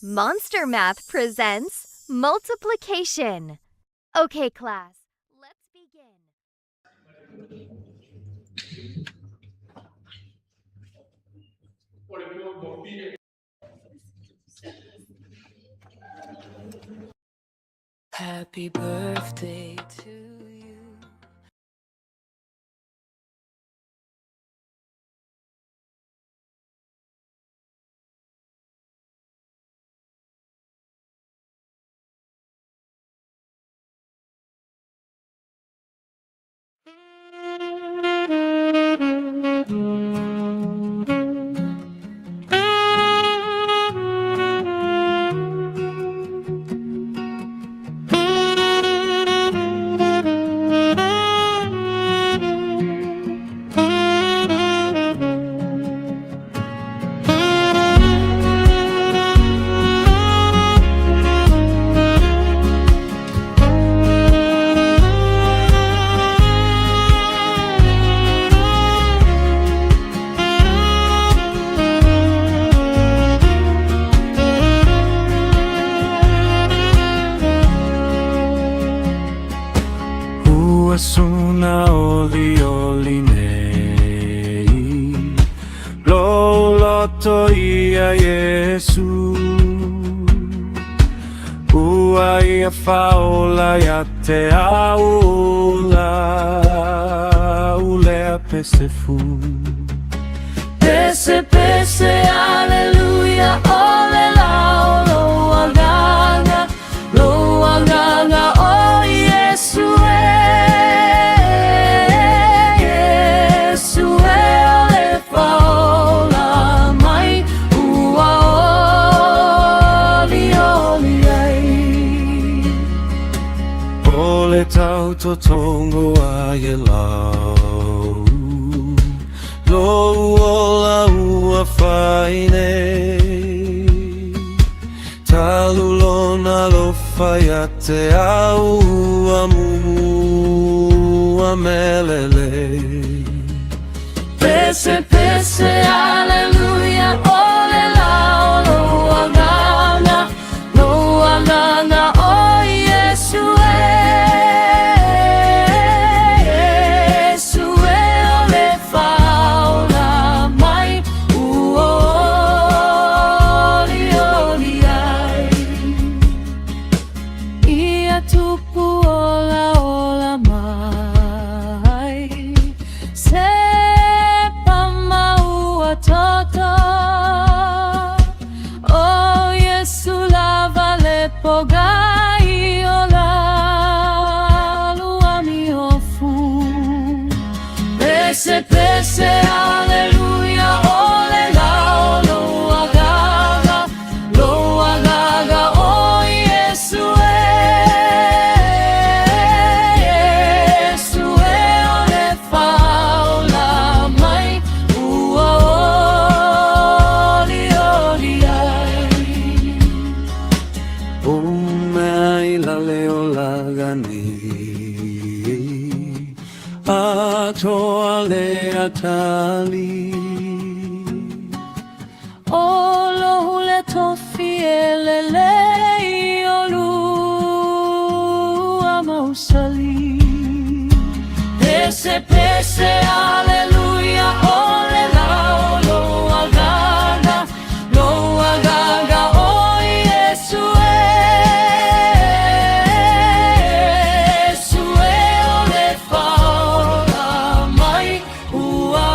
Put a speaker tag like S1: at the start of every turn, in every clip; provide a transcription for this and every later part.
S1: Monster Math presents Multiplication. Okay, class, let's begin.
S2: Happy birthday to you.
S3: Ua suna oli oli nei Lou loto ia Iesu Ua ia faola ia te au ula Ulea pese fu.
S2: Pese pese aleluia ole lao lo agaga lo agaga o Yesu e Yesu e ole faola mai ua oli oli ai.
S3: O le tau totongo a ie lau Lou ola ua fai nei Talu lona alofa ia te au ua mua melelei.
S2: Pese pese aleluia ole lao lo agaga lo agaga o Yesu e Yesu e ole faola mai ua oli oli ai. Ia tupu ola ola mai Se pamaua toto O Yesu lava le pogai o la lua mi ofu. Pese pese aleluia ole lao lo agaga lo agaga o Yesu e Yesu e ole faola mai ua oli oli ai.
S3: O mea i lale o laga nei Atoa le atali
S2: O lohu le tofi e lelei o lua mausali. Pese pese aleluia ole lao lo agaga lo agaga o Yesu e Yesu e ole faola mai ua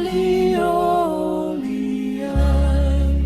S2: oli oli ai.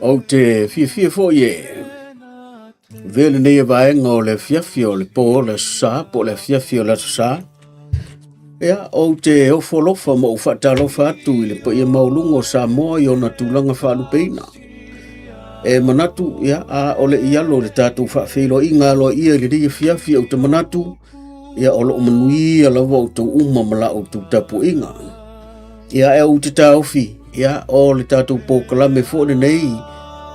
S4: Ou te fiafia foi e avea lenei vaega o le afiafi o le po o le Aso Sa po o le afiafi o le Aso Sa. Ia, ou te ofo alofa ma ou faatalofa atu i le paia maualuga o Samoa i ona tulaga faalupeina. E manatu, ia, a o le i alo i le tatou faafeiloaiga aloaia i lenei afiafi, ou te manatu, ia, o lo o manuia lava outou uma ma la outou tapuaiga. Ia, e ou te taofi, ia, o le tatou polokalame foi lenei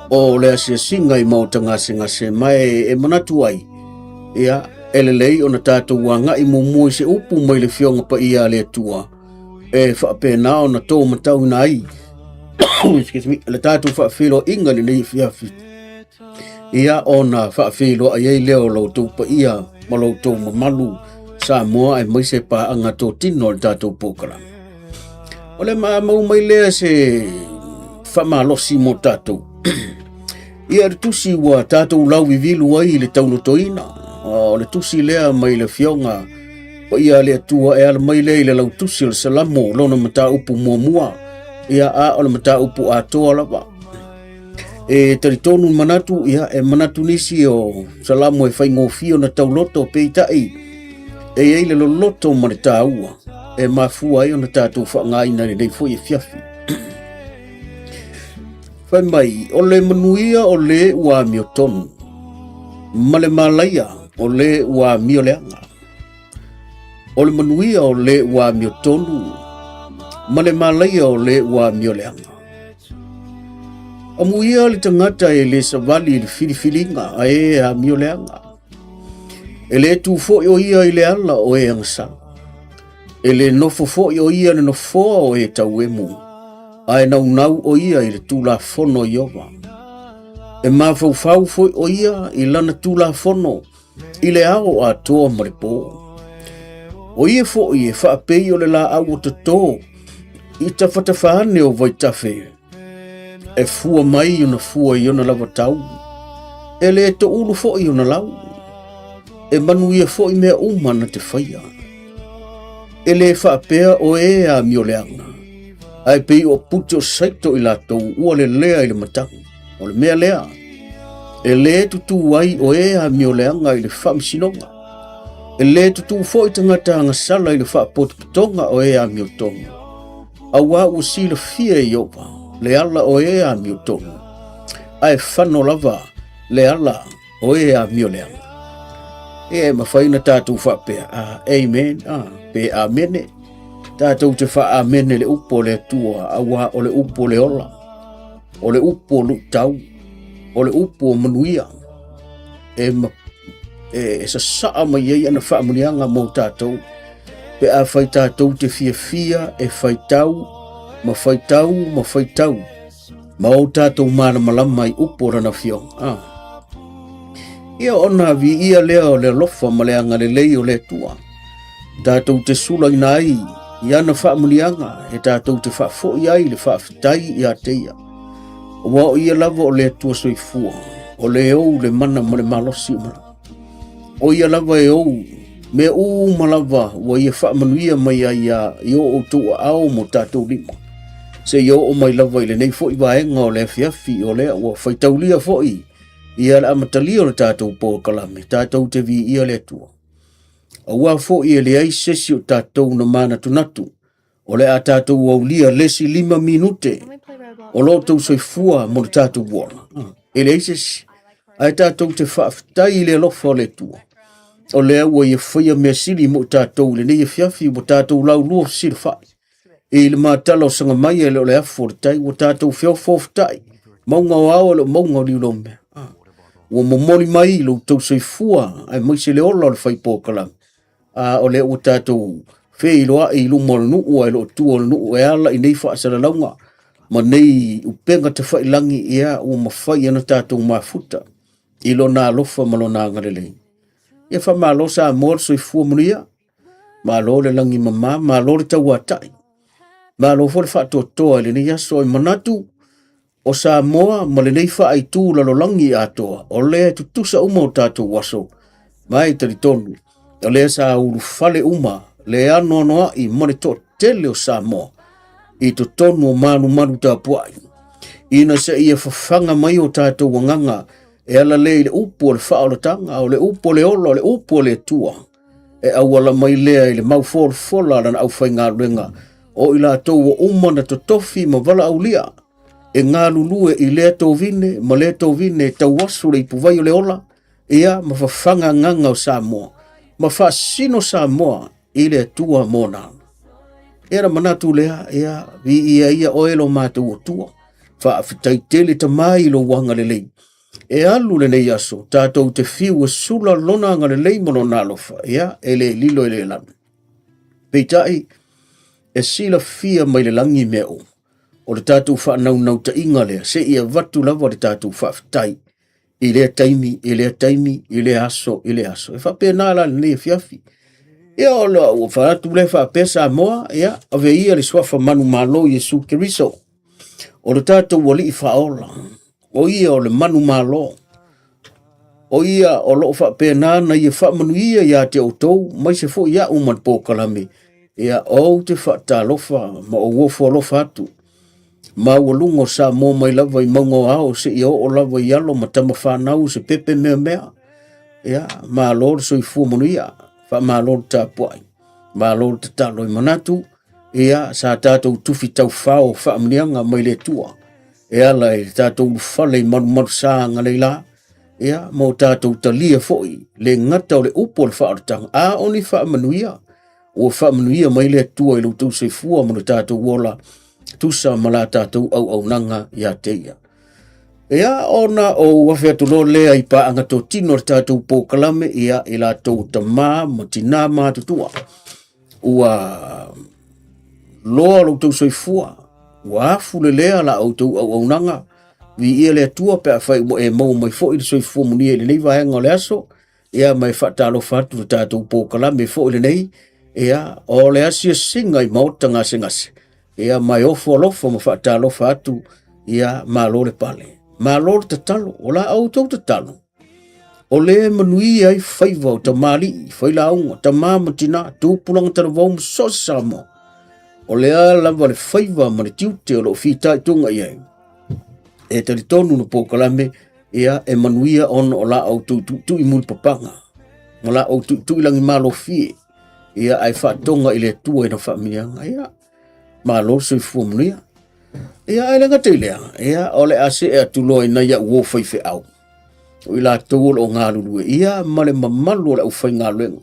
S4: o le asiasiga i maota gasegase, ma e manatu ai, ia, e lelei ona tatou agai muamua i se upu mai le Afioga Paia a le Atua, e faapena ona to matauina ai excuse me, le tatou faafeiloaiga i lenei afiafi, ia ona faafeiloai ai lea o lo outou paia ma lo outou mamalu Samoa aemaise paaga totino o le tatou polokalame. O le maamau mai lea se faamalosi mo tatou. Ia le tusi ua tatou lauvivilu ai i le taulotoina. O le tusi lea mai le Afioga Paia a le Atua e ala mai lea i le lautusi o le Salamo lona mataupu muamua. Ia a o le mataupu atoa lava. E talitonu manatu, ia, e manatu nisi o Salamo e faigofie ona tauloto, peitai e i ai le loloto ma le taua e mafua ai ona tatou faaaogaina i lenei foi afiafi. Fai mai, o le manuia o le ua amiotonu, ma le malaia o le ua amio leaga. O le manuia o le ua amiotonu, ma le malaia o le ua amio leaga. Amuia le tagata e le savali i le filifiliga a e amio leaga. E le tu foi o ia i le ala o e agasala. E le nofo foi o ia i le nofoa o e tauemu, ae naunau o ia i le tulafono o Ieova. E mafaufau foi o ia i lana tulafono i le ao atoa ma le pō. O ia foi e faapei o le laau o toto i tafatafa ane o vaitafe, e fua mai ona fua i ona lava tau, e le toulu foi ona lau, e manuia foi mea uma na te faia. E le faapea o e amioleaga, ae pei o apute o saito i latou ua lelea i le matagi. O le mea lea, e le tutū ai o e amioleaga i le faamasinoga. E le tutū foi tagata agasala i le faapotopotoga o e amiotonu. Auā ua silafia e Ieova le ala o e amiotonu, ae fano lava le ala o e amioleaga. E mafai ona tatou faapea, ah, amen, ah, pe amene. Tatou te faaamene le upu o le Atua, auā o le upu o le ola. O le upu o luitau, o le upu o manuia, e, ma, e, e sasaa mai ai ana faamanuiaga mo tatou, pe afai tatou te fiafia e faitau, ma faitau, ma faitau, ma o tatou malamalama i upu o lana afioga. Ah. Ia ona viia lea o le alofa ma le agalelei o le Atua. Tatou te sulaina ai i ana faamanuiaga e tatou te faafoi ai le faafetai ia te ia. Aua o ia lava o le Atua soifua, o le ou le mana ma le malosi o mana. O ia lava e ou mea uma lava ua ia faamanuia mai ai ia i o outou aao mo tatou lima. Seia oo mai lava i lenei foi vaega o le afiafi o lea ua faitaulia foi ia le amatalia o le tatou polokalame, tatou te viia le Atua. Aua foi e leai se isi o tatou na manatunatu o le a tatou aulia le isi 5 minute o lo outou soifua mo le tatou ola. E leai se isi. Ae tatou te faafetai i le alofa o le Atua. O lea ua ia faia mea sili mo tatou i lenei afiafi ua tatou laulua fesilafai. I le matala o Sagamai e le o le afu o le tai ua tatou feofoofotai. Mauga o ao e le o mauga o Liulomea. Ua momoli mai i lo outou soifua aemaise le ola o le fai polokalame. A o lea ua tatou feiloai i luma o le nuu ae le o tua o le nuu e ala i nei faasalalauga ma nei upega tafailagi, ia ua mafai ona tatou mafuta i lona alofa ma lona agalelei. Ia faamalo Samoa le soifua manuia, malo le lagi mama, malo le tauatai, malo foi le faatoatoa i lenei aso. E manatu o Samoa ma lenei faaitu lalolagi atoa, o lea e tutusa uma o tatou aso, ma e talitonu, o lea sa ulufale uma le anoanoai ma le toatele o Samoa i totonu o malumalu tapuai. Ina se ia fafaga mai o tatou agaga e ala lea i le upu o le faaolataga, o le upu o le ola, o le upu o le Atua, e auala mai lea i le maufolafola a lana aufaigaluega, o i latou ua uma ona totofi ma valaaulia e galulue i lea tovine ma lea tovine e tauasu le ipuvai o le ola, ia ma fafaga agaga o Samoa, ma faasino Samoa i le Atua mona. Ia na manatu lea, ia, viia ia oe lo matou Atua. Faafetai tele Tama i lou agalelei. E alu lenei aso, tatou te fiu e sula lona agalelei ma lona alofa, ia, e le lilo e le lanu. Peitai, e silafia mai le lagi mea uma. O le tatou faanaunautaiga lea, se i avatu lava le tatou faafetai i lea taimi, i lea taimi, i lea aso, i lea aso. E faapena la lenei afiafi. Ia o le ua fai atu lea faapea Samoa, ia ave ia le suafa manumalo Iesu Keriso. O le tatou alii faaola, o ia o le manumalo. O ia o loo faapena na ia faamanuia ia te outou, mai se foi ia'u ma le polokalame. Ia ou te faatalofa ma ou ofo alofa atu. Maualuga o Samoa mai lava i mauga o ao seia oo lava i alo ma tama fanau se pepe meamea. Ia, malo le soifua manuia, faamalo le tapuai, malo le tatalo i manatu, ia, sa tatou tufi taufao faamanuiaga mai le Atua e ala i le tatou ulufale i malumalusa agalelei, ia, ma o tatou talia foi le gata o le upu o le faaolataga, a o ni faamanuia Ua faamanuia mai le Atua i lo outou soifua ma lo tatou ola, tusa ma la tatou auaunaga ia te ia. Ia, ona ou afe atu loa lea i paaga totino o le tatou polokalame, ia, i latou tamā ma tinā matutua. Ua loa lo outou soifua, ua afu lelea la outou auaunaga, viia le Atua pe afai ua e maua mai foi le soifua manuia i lenei vaega o le aso, Ia ma e faatalofa atu le tatou polokalame foi lenei, ia, o le asiasiga i maota gasegase, ia, ma e ofo alofa ma faatalofa atu, ia, malo le pale, malo le tatalo, o la outou tatalo, o lea e manuia ai faiva o tamalii, failauga, tama ma tina, tupulaga talavou ma so o se Samoa. O lea lava le faiva ma le tiute o lo o fitaituga i ai. E talitonu le polokalame, ia e manuia ona o la outou tuitui mulipapaga ma la outou tuitui lagimalofie, ia ae faatoga i le Atua i na faamanuiaga. Ia malo le soifua manuia. Ia ae le gata i lea, ia o le a see atu loa i nai au uo faifeau, o i latou o lo o galulue, ia ma le mamalu o le aufaigaluega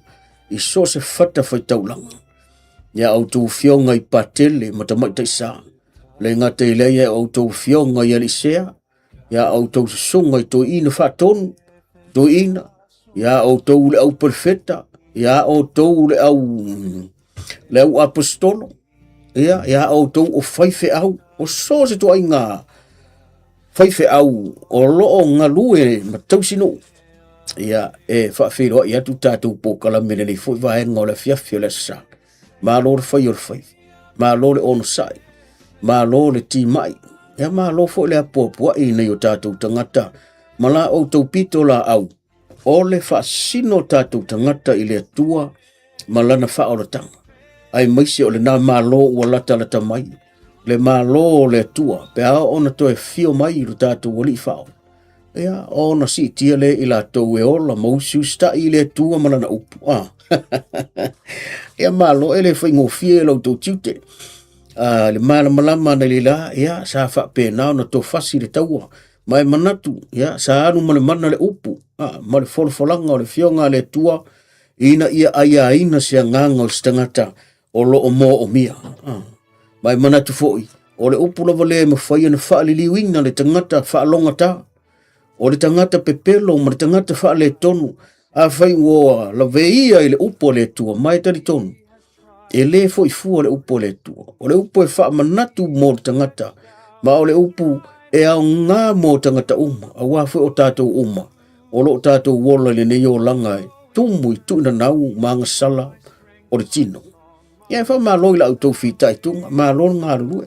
S4: i so o se fata faitaulaga. Ia outou afioga i Patele ma Tamaitai Sa, le gata i lea, ia outou afioga i Alisea, ia outou susuga i toeaina faatonu, toeaina, ia outou le au perofeta, ia outou le au le au aposetolo, ia ia outou o faifeau, o so o se ituaiga faifeau o lo o galue ma tausinuu. Ia, e faafeiloai atu tatou polokalame i lenei foi vaega o le afiafi o le Aso Sa. Malo le fai o le faiva, malo le onosai, malo le timai, ia malo foi le apoapoai i nai o tatou tagata ma la outou pito laau o le faasino o tatou tagata i le Atua ma lana faaolataga, aemaise o lena malo ua latalata mai, le malo o le Atua pe a oo ona toe afio mai i lo tatou Alii Faaola. Ia, ona siitia lea i latou e ola ma usiusitai i le Atua ma lana upu. Ah. Ia malo, e le faigofie lo outou tiute. Ah, le malamalama ana i le ia, sa faapena ona tofasi le taua. Ma e manatu, ia, sa alu ma le mana le upu, ah, ma le folafolaga o le Afioga a le Atua, ina ia aiaina se agaga o se tagata o lo o moomia. Ah. Ma e manatu foi, o le upu lava lea e mafai ona faaliliuina le tagata faalogata, o le tagata pepelo ma le tagata faaletonu, afai ua laveia i le upu a le Atua, ma e talitonu, e le foi fua le upu a le Atua. O le upu e faamanatu mo le tagata, ma o le upu e aoga mo tagata uma, aua foi o tatou uma, o lo o tatou ola i lenei olaga e tumu i tuinanau ma agasala o le tino. Ia e faamalo i la outou fitaituga, malo le galulue.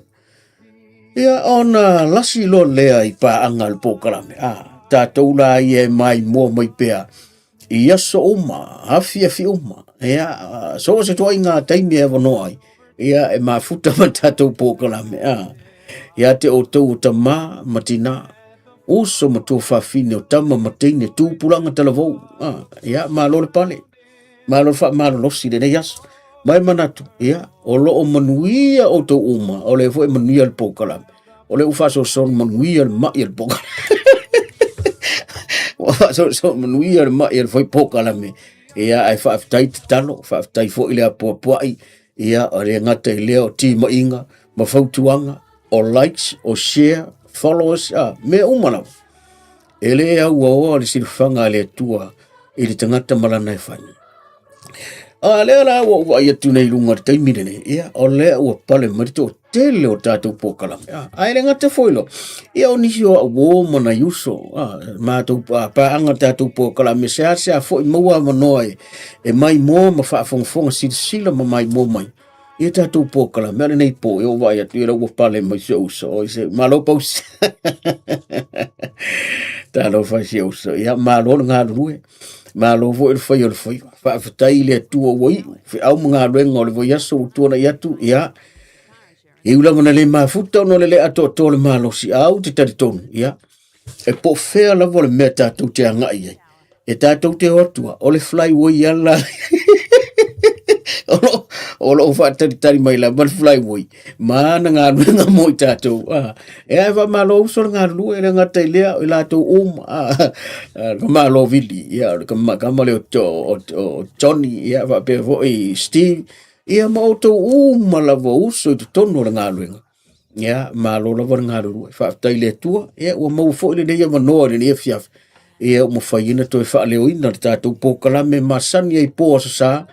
S4: Ia ona lasi loa lea i paaga a le polokalame, a tatou la ia e maimoa mai pea i aso uma, afiafi uma, ia, so o se ituaiga taimi e avanoa ai, ia e mafuta ma tatou polokalame, a. Ia te outou o tamā ma tinā, uso ma tuafafine o tama ma teine, tupulaga talavou. Ah, ia, malo le pale. Malo le faamalolosi i lenei aso. Ma e manatu, ia, o loo manuia outou uma, o lea foi e manuia le polokalame. O lea ua faasoasoa manuia le mai o le polokalame. Ua faasoasoa manuia le mai o le foi polokalame. Ia, ae faafetai tatalo, faafetai foi le apoapoai, ia, o le gata i lea o timaiga ma fautuaga, o likes, o share, followers, a, mea uma lava. E le auaoa le silafaga a le Atua i le tagata ma lana e fai. A lea la ua ou vaai atu nei i luga o le taimi lenei, ia, o lea ua pale mai le toatele o tatou polokalame. A, ae le gata foi lo, ia o nisi o au uo ma nai uso, a, matou a, paaga tatou polokalame, seasea foi maua avanoa e maimoa ma faafogafoga silasila ma maimoa mai ia tatou polokalame. A o lenei po, ia ua vaai atu, ia lea ua pale mai si ou uso, oi se, malo pausi. Talofa i si ou uso, ia malo le galulue. Malo foi le fai o le faiva. Faafetai i le Atua ua iu, feau ma galuega o le vaiaso ua tuanai atu, ia, e iu lava na le mafuta ona o le le atoatoa o le malosi, a ou te talitonu, ia, e po o fea lava le mea tatou te agai ai, e tatou te o atu lava, o le flyway lava la o lo o faatalitali mai lava le flyway ma ana galuega mo i tatou. Ah, e ae faamalo uso le galulue, e le gata i lea, o i latou uma, ah, ah, le malo Vili, ia, o le kama lea o Johnny, ia, faapea foi Steve, ia ma outou uma lava uso i totonu o le galuega. Ia, malo lava le galulue. Faafetai i le Atua, ia, ua maua foi lenei avanoa i lenei afiafi, ia, ua mafai ai ona toe faaleoina le tatou polokalame masani ai po Aso Sa,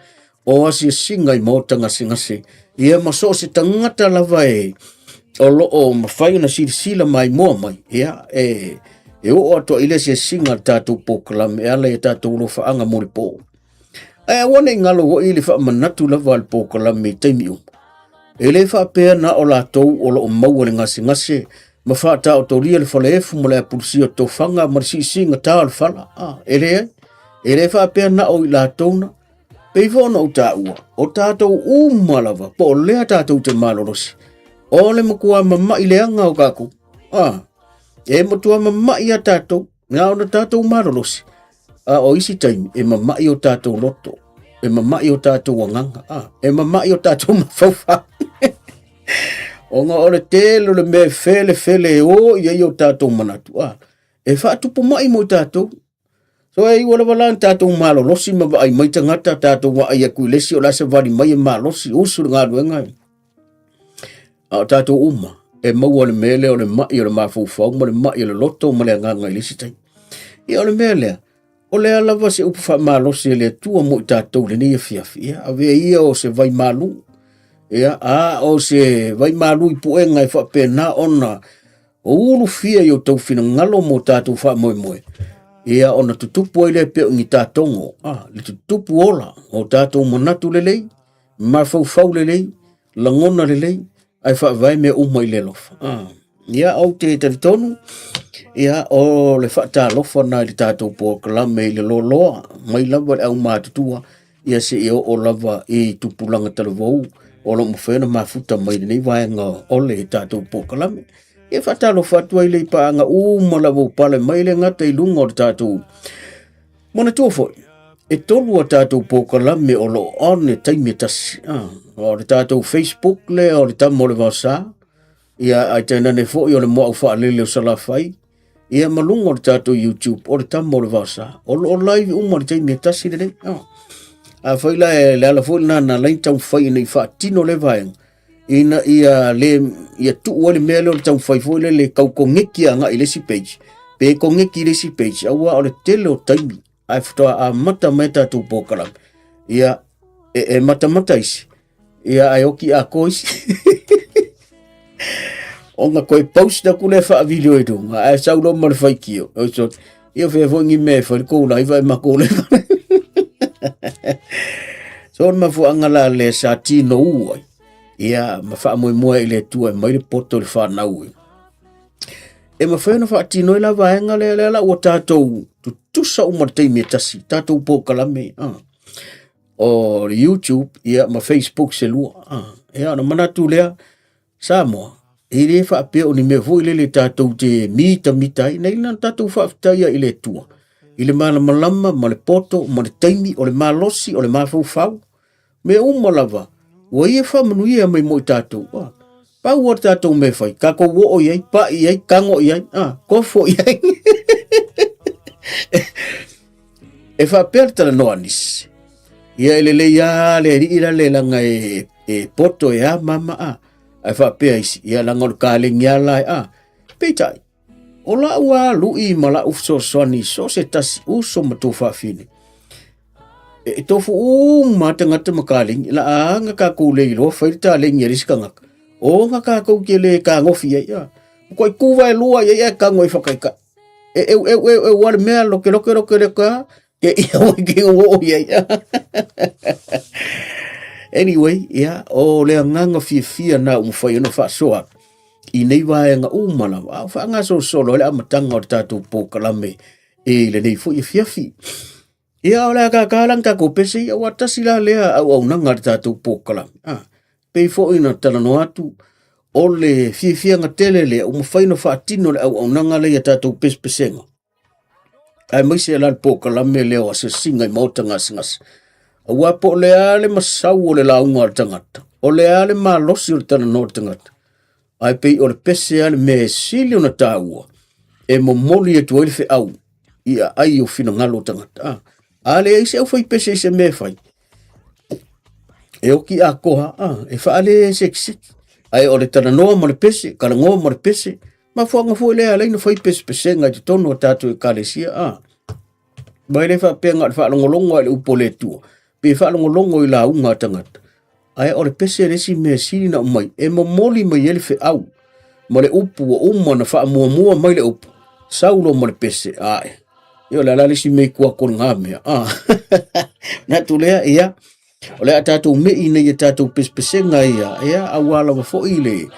S4: o asiasiga i maota gasegase, ia ma so o se tagata lava e o lo o mafai ona silasila maimoa mai, ia, e oo atu ai le asiasiga a le tatou polokalame e ala i a tatou alofaaga mo le po. Ae aua ne i galo foi le faamanatu lava a le polokalame i taimi uma. E le faapea na o latou o lo o maua le gasegase ma faataotolia le falaefu ma le apulusia o tofaga ma le siisiiga ta o le fala. Ah, e leai. E le faapea na o i latou na. Pei foi ona ou taua, o tatou uma lava, po o lea tatou te malolosi, o le matua mama'i leaga o kakou. Ah, e matua mama'i a tatou, na ona tatou malolosi. A o isi taimi, e mama'i o tatou loto, e mama'i o tatou agaga, ah, e mama'i o tatou mafaufau. Ona o le tele o le mea e felefele e o i ai o tatou manatu, ah, e faatupu mai mo i tatou. So e iu lava la na tatou malolosi ma vaai mai tagata, tatou vaai atu i le isi o le a savali mai e malosi, usu le galuega. A o tatou uma, e maua le mea lea o le mai o le mafaufau ma le mai o le loto ma le agaga i le isi taimi. Ia o le mea lea, o le a lava se upu faamalosi a le Atua mo i tatou i lenei afiafi, ia avea ia o se vai malu, ia a o se vai malu i puega e faapena ona o ulufia i o outou finagalo mo tatou faamoemoe, ia ona tutupu ai lea pei o ni tatogo, a, le tutupu ola o tatou manatu lelei, mafaufau lelei, lagona lelei, ae faavae mea uma i le alofa. A, ia ou te talitonu, ia o le faatalofa na i le tatou polokalame i le loaloa, mai lava le aumatutua, ia seia oo lava i tupulaga talavou o lo o mafai ona mafuta mai lenei vaega o le tatou polokalame. Ia faatalofa atu ai le paaga uma lava ua pale mai le gata i luga o le tatou manatua foi. E tolu a tatou polokalame o lo o on e taimi e tasi. Ah, o le tatou Facebook lea o le Tama o le Vaosa, ia ae tainane foi o le Moau Faalele o Salafai, Ia ma luga o le tatou YouTube, o le Tama o le Vaosa, o lo o live uma le taimi e tasi lenei. Oh. Afai la e le ala foi lena na ala ai taumafai ina i faatino le vaega, ina ia le ia tuu ai le mea lea o le taumafai foi lele e tau koneki agai i le isi page, pe koneki i le isi page, aua o le tele o taimi ae faatoa amata mai tatou polokalame, ia e matamata isi, Ia ae oki atoa isi. Ona koe post aku lea faavideo i luga, ae sau loa ma le faitio. Oi so, ia fea foi ni mea e fai le kou laiva e makou le So o le mafuaaga la lea sa tino u ai, ia ma faamoemoe i le Atua e mai le poto i le fanau e. E mafai ona faatino ai la vaega lea, lea la ua tatou tutusa uma i le taimi e tasi, tatou polokalame. Ah. O le YouTube ia ma Facebook se lua. Ah, ia ona manatu lea, Samoa, E le faapea o ni mea foi lele tatou te mitamita ai, nei na tatou faafetaia i le Atua i le malamalama ma le poto ma le taimi, o le malosi, o le mafaufau, mea uma lava ua ia faamanuia mai mo i tatou. Ah, pau o tatou mea fai, tatou oo i ai, pai i ai, tago i ai, ah, kofo i ai. E faapea le talanoa a nisi, ia e lelei lava le alii la le laga e, e poto e a mama a. Ae faapea isi, ia laga o le kalegi a la e a. Peitai, o lau a lui ma lau fesoasoani so o se tasi uso ma tuafafine. E tofu uma tagata ma kalegi, la aga tatou le iloa fai le talegi a le isi tagata. O ga tatou te le kagofi ai a. Ko i kuva e lua i ai e kago i whakaikai. E eu eu eu eu ale mea loke loke loke loke a ke ia o ke o ia ia. Anyway, ia o le agaga fiafia na ua mafai ona faasoa i nei vaega uma lava, a o faagasolosolo ai le amataga o le tatou polokalame i lenei foi afiafi. Ia o le a kākā la ni tatou pese ia, ua tasi la lea auaunaga a le tatou polokalame. Ah, pei foi na talanoa atu, o le fiafiaga tele lea ua mafai ona faatino le auaunaga lea ia tatou pesepesega. Aemaise la le polokalame lea o asiasiga i maota gasegase. Aua po o le a le masau o le lauga a le tagata, o le a le malosi o le talanoa o le tagata, ae pei o le pese lava le mea e sili ona taua e momoli atu ai le feau i aai o finagalo o tagata. A, a leai se aufaipese i se mea e fai, e oki atoa, a, e faale sekiseki. Ae o le talanoa ma le pese, talanoa ma le pese, mafuaaga foi lea e ala ai ona fai pesepesega i totonu o tatou ekalesia, a. Ma e le faapea na o le faalogologo lava i le upu a le Atua, pe faalogologo i lauga a tagata, ae o le pese le isi mea sili na aumai, e momoli mai ai le feau ma le upu ua uma ona faamuamua mai le upu, sau loa ma le pese, ae. Ia o le a la le isi mea i tua atu o lena mea, a. Manatu lea, ia, o le a tatou mei nei ia tatou pesepesega ia, ia, aua lava foi le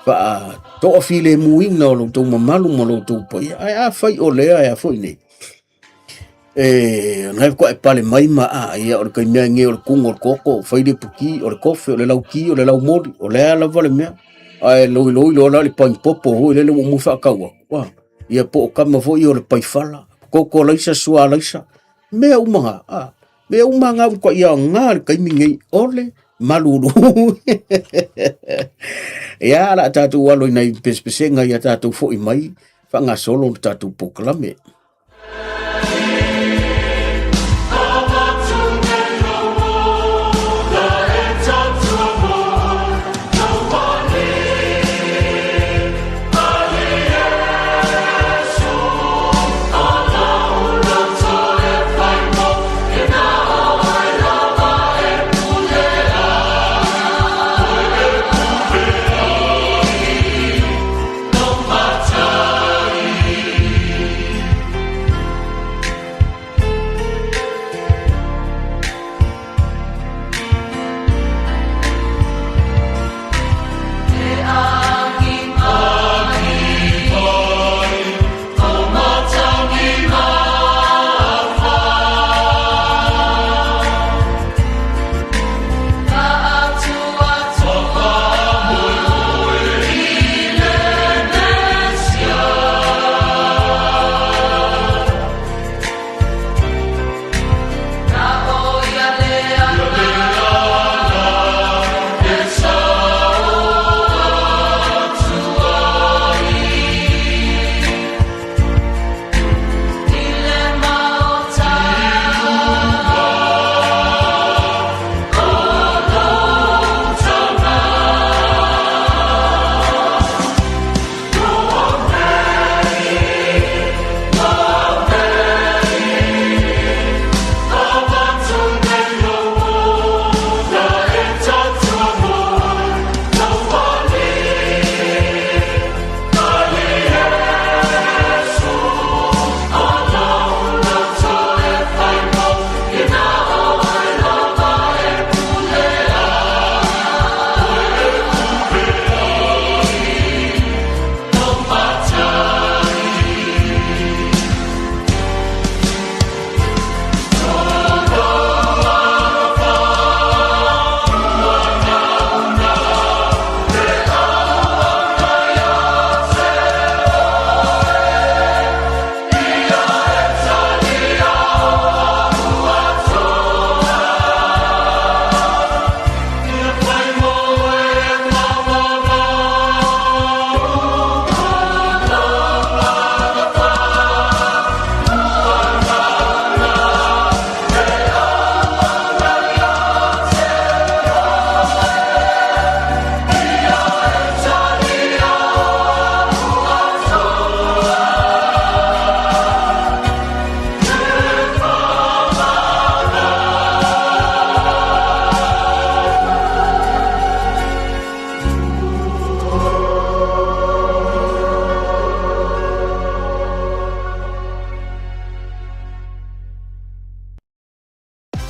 S4: faatoafilemuina o lo outou mamalu ma lo outou paia. Ae afai o lea e a foi nei, e na e koe pale mai ma a ia o le taimi nei o le kuga o le koko, fai le puki, o le kofe, o le lauki, o le laumoli, o le a lava le mea. Ae loiloi loa la le painipopo foi lele ua uma faatau atu. Ah, ia po o kama foi o le paifala, koko laisa, sua laisa, mea uma nga. Ah, mea uma nga ua ia nga le taimi nei o le malulu. Ia, la tatou alo i nai pesepesega ia tatou foi mai faagasolo le tatou polokalame.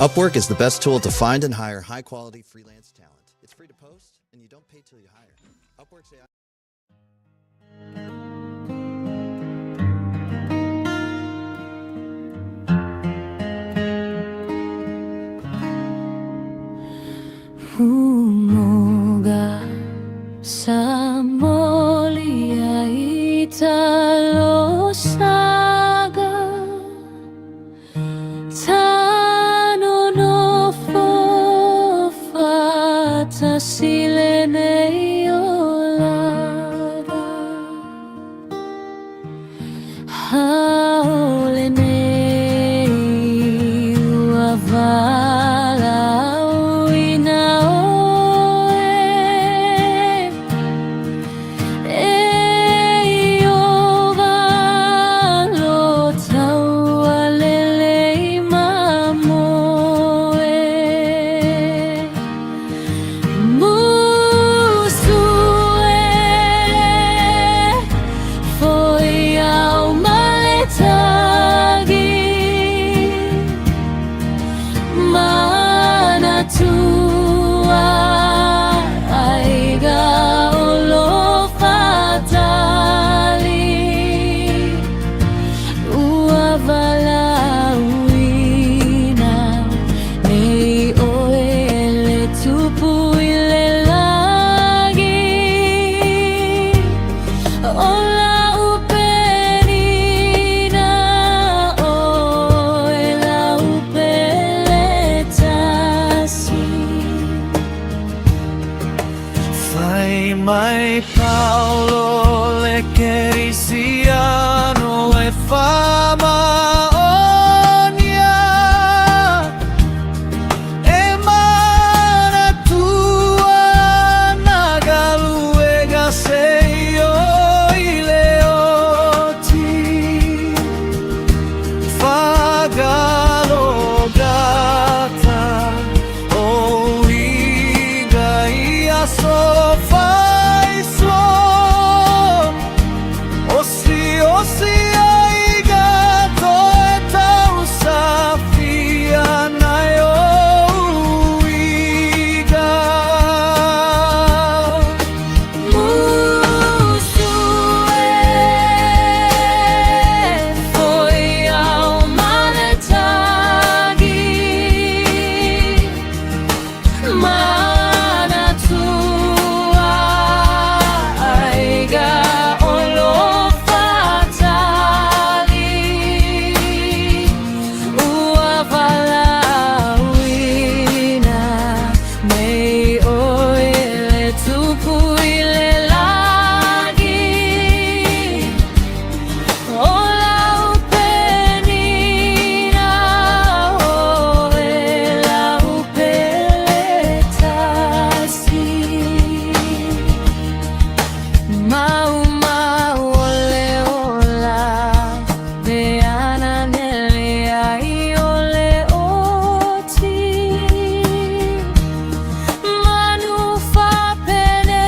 S5: Upwork is the best tool to find and hire high quality freelance talent. It's free to post, and you don't pay till you hire. Upwork's AI.
S2: Umuga sa molia italo saga Tano no fata silene olaga Haole nei ua vala uina oe E iova lo taua lelei mamoe Musu e foi au maletagi Manatua aiga olo fatali Ua valauina nei oe le tupu i le lagi O la upenina oe la upeletasi
S3: Fai mai Paolo le Kerisiano e fama onia E mana tua na galuega seio ileoti Fagalogata o iga ia so fai so Osi osi aiga to e tau safia nai o iga
S2: Musu e foi au maletagi Manatua aiga olo fatali Ua valauina nei oe le tupu i le lagi O lau penina oe lau peletasi Mau mau ole ola Me ana nele ai ole oti Manu fa pene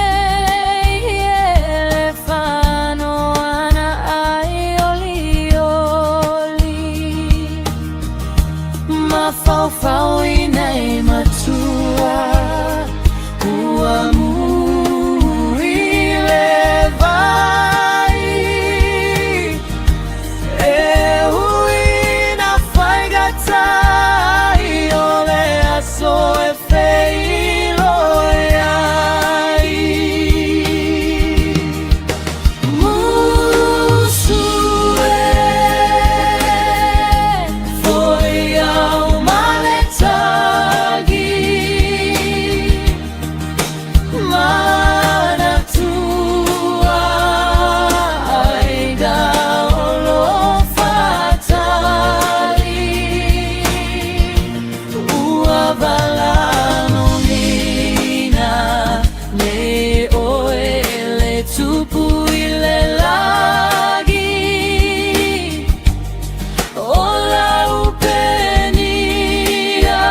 S2: ele fano ana ai oli oli Mafaufau ina e matua Ua muri
S3: le vai E uina faigata i o le aso e feiloai ai.
S2: Musu e foi au maletagi Manatua aiga olo fatali Ua valanonina nei oe le tupu i le lagi O lau penia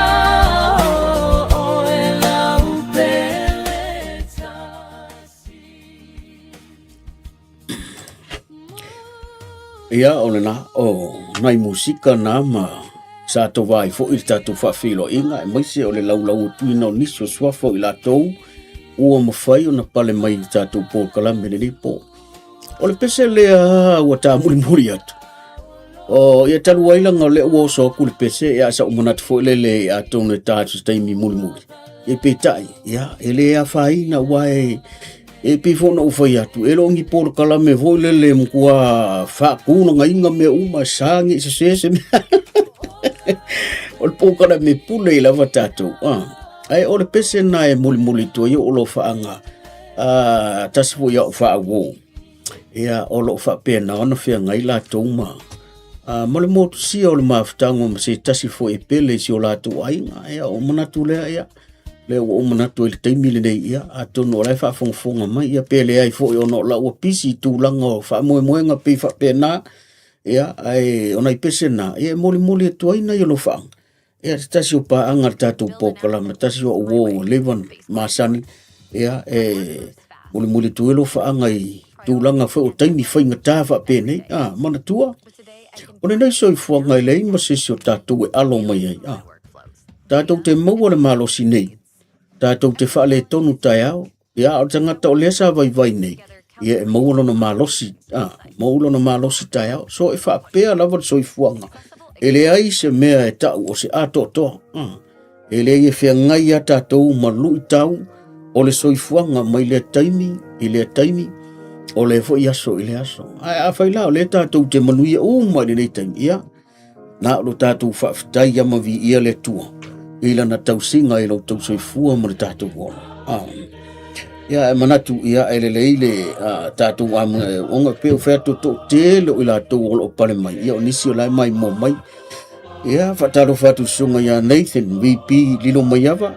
S2: oe lau peletasi
S4: Ia o lena o nai musika na ma Sa tova ai foi le tatou faafeiloaiga aemaise o le laulauatuina o nisi o suafa o i latou ua mafai ona pale mai i le tatou polokalame lenei po. O le pese lea ua tamulimuli atu. O ia talu ai langa o lea ua oso atu le pese, ia sa ou manatu foi lele atonu e ta atu se taimi mulimuli. Ia peitai, ia e le afaina aua e e pei foi ona ou fai atu, e le o ni polokalame foi lele e matua faatulagaina mea uma, sa ne i sese se mea. O le polokalame pule lava tatou. Ah. Ae o le pese na e mulimuli atu ai o alofaaga tasi foi au faauo. Ia o lo o faapena ona feagai latou ma ma le motusia o le mafutaga ma se tasi foi e pele i si o latou aiga. Ia o manatu lea, ia lea ua ou manatu ai i le taimi lenei, ia atonu o la e faafogafoga mai, ia pe leai foi ona o la ua pisi i tulaga o faamoemoega pei faapena. Ia ae o nai pese na, ia e molimoli atu ai nai alofaaga. Ia se tasi o paaga a le tatou polokalame, tasi o au uo ua leva ona masani, ia e mulimuli atu ai alofaaga i tulaga foi o taimi faigata faapenei. Ah, manatua, o lenei soifuaga e leai ma se isi o tatou e alo mai ai. Ah, tatou te maua le malosi nei, tatou te faaletonu taeao, Ia, o le tagata o lea sa vaivai nei, ia e maua lona malosi, a, maua lona malosi taeao. So e faapea lava le soifuaga, e leai se mea e tau o se atoatoa. A, e leai e feagai a tatou ma luitau o le soifuaga mai lea taimi i lea taimi, o lea foi aso i lea aso. Ae afai la o lea tatou te manuia uma i lenei taimi, ia, Na o lo tatou faafetai ia ma viia le Atua i lana tausiga i lo outou soifua ma le tatou ola. Ah. Ia e manatu ia e lelei le tatou ona pe o fai atu toatele o i latou o lo o pale mai. Ia o nisi o la e maimoa mai. Ia faatalofa atu i le susuga ia Nathan VP Lilo Maiava.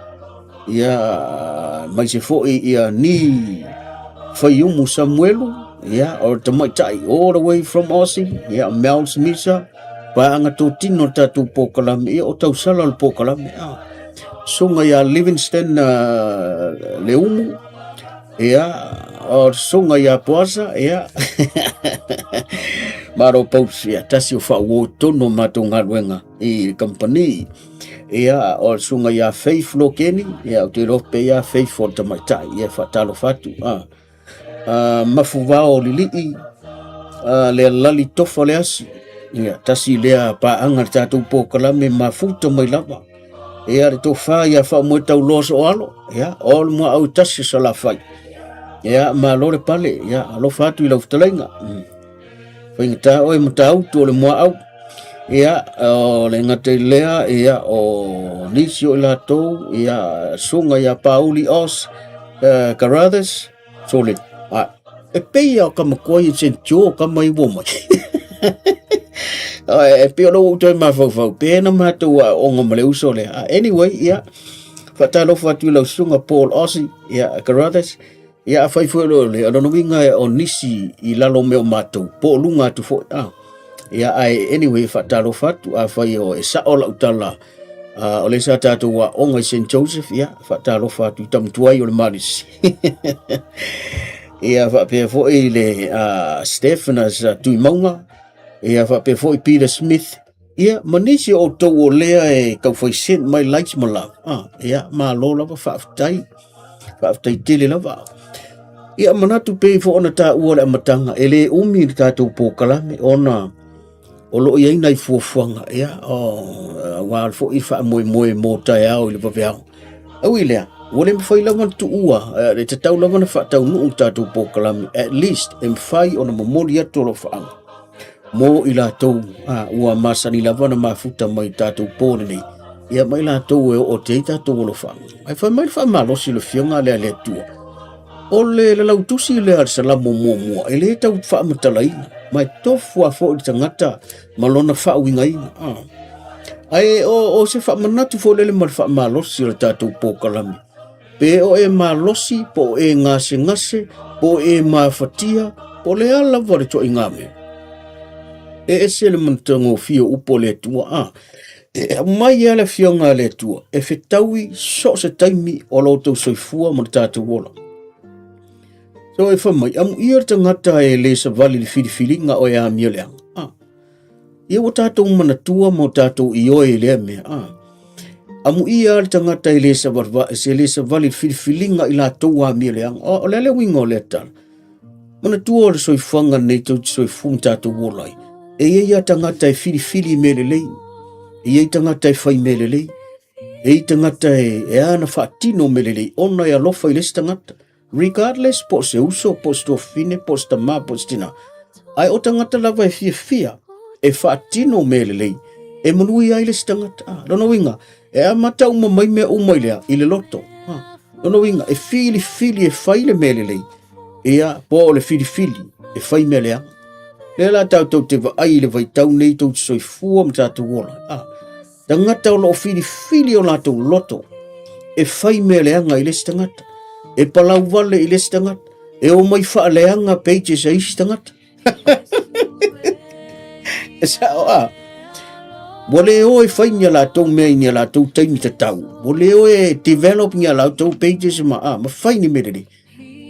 S4: Ia mai se foi ia ni Faiumu Samuelu, ia o le tamaitai all the way from Aussie, ia Mel Smisa, paaga totino le tatou polokalame, ia o tausala o le polokalame. Ah. Susuga ia Livingston Leumu, ia o le susuga ia Poasa, ia Malo Pausi, ia tasi o faauo i totonu o matou galuega i le kamupani. Ia, o le susuga ia Faith Lokeni, ia, ou te iloa pe ia Faith o le tamaitai, ia, e faatalofa atu. Ah. Ah, Mafuvao Lilii, ah, Lealali Tofa le asi, ia, tasi lea paaga le tatou polokalame mafuta mai lava. Ia, le tofa ia Faamoe Tauloa Soalo, ia, o le muaau e tasi o Salafai. Ia, malo le pale, ia, alofa atu i lau fetalaiga. Faigata oe Matautu o le muaau. Ia, o le gata i lea, ia, o nisi o i latou, ia, susuga ia Pauli Os, Carruthers, sole, a, e pei lava o ka matua ia Saint Joe ka mai ua mai. E pei o lou ou toe mafaufau, pe na matou aooga ma le uso lea. Anyway, ia, faatalofa atu i lau susuga Paul Ossie, ia, Carruthers, Ia afai foi o le lona uiga o nisi i lalo mea o matou, po o luga atu foi. Ah. Ia ae anyway faatalofa atu afai o e sao lau tala o lea sa tatou aoga i St Joseph, ia faatalofa atu i tamatuai o le Malisi. Ia faapea foi le Stephanas Tuimauga, ia faapea foi Peter Smith, ia ma nisi o outou o lea e taufai send mai likes ma love. Ah, ia malo lava faafetai. Faafetai tele lava. Ia manatu pei foi ona taua le amataga, e le umi le tatou polokalame ona o lo o i ai nai fuafuaga, ia, aua foi faamoemoe mo taeao i le vaveao. Ui i lea, ua le mafai lava ona tuua, e tatau lava ona faataunuu le tatou polokalame, at least e mafai ona momoli atu alofaaga mo i latou ua masani lava ona mafuta mai i tatou po lenei, ia ma i latou e oo atu ai tatou alofaga. Ae fai mai le faamalosi o le Afioga lea a le Atua, o le lalautusi lea a le Salamo muamua, e le tau faamatalaina, ma e tofu lava foi le tagata ma lona faauigaina. Ae o se faamanatu foi lele ma le faamalosi o le tatou polokalame, Pe o e malosi, po o e gasegase, po o e mafatia, po o le a lava le ituaiga mea. E ese le matagofie o upu a le Atua, a e aumai lava le Afioga a le Atua e fetaui so o se taimi o lo outou soifua ma le tatou ola. So e fai mai, amuia le tagata e le savali i le filifiliga o e amio leaga. A. Ia ua tatou manatua ma o tatou ioe i lea mea, a. Amuia le tagata e le savali, e le savali i le filifiliga i latou amio leaga. O le a le uiga o lea tala? Manatua o le soifuaga lenei tou te soifua ma tatou ola ai. E i ai lava tagata e filifili i mea lelei. E i ai tagata e fai mea lelei. E i ai tagata e ana faatino mea lelei ona e alofa i le isi tagata. Regardless po o se uso, po o se tuafafine, po o se tama, po o se tina. Ae o tagata lava e fiafia e faatino mea lelei e manuia ai le isi tagata. Ah, lona uiga, e amata uma mai mea uma i lea, i le loto. Ah, lona uiga, e filifili e fai le mea lelei, ia, po o le filifili e fai mea leaga. Lea la tatou te vaai i le vaitau nei tou te soifua ma tatou ola. Ah, Tagata o lo o filifili o latou loto e fai mea leaga i le isi tagata, e palau vale i le isi tagata, e omai faaleaga pages a isi tagata. E sao a. Ua le o e fai ni a latou mea i ni a latou taimi tatau. Ua le o e develop ni a latou pages ma, a, ma fai ni mea lelei.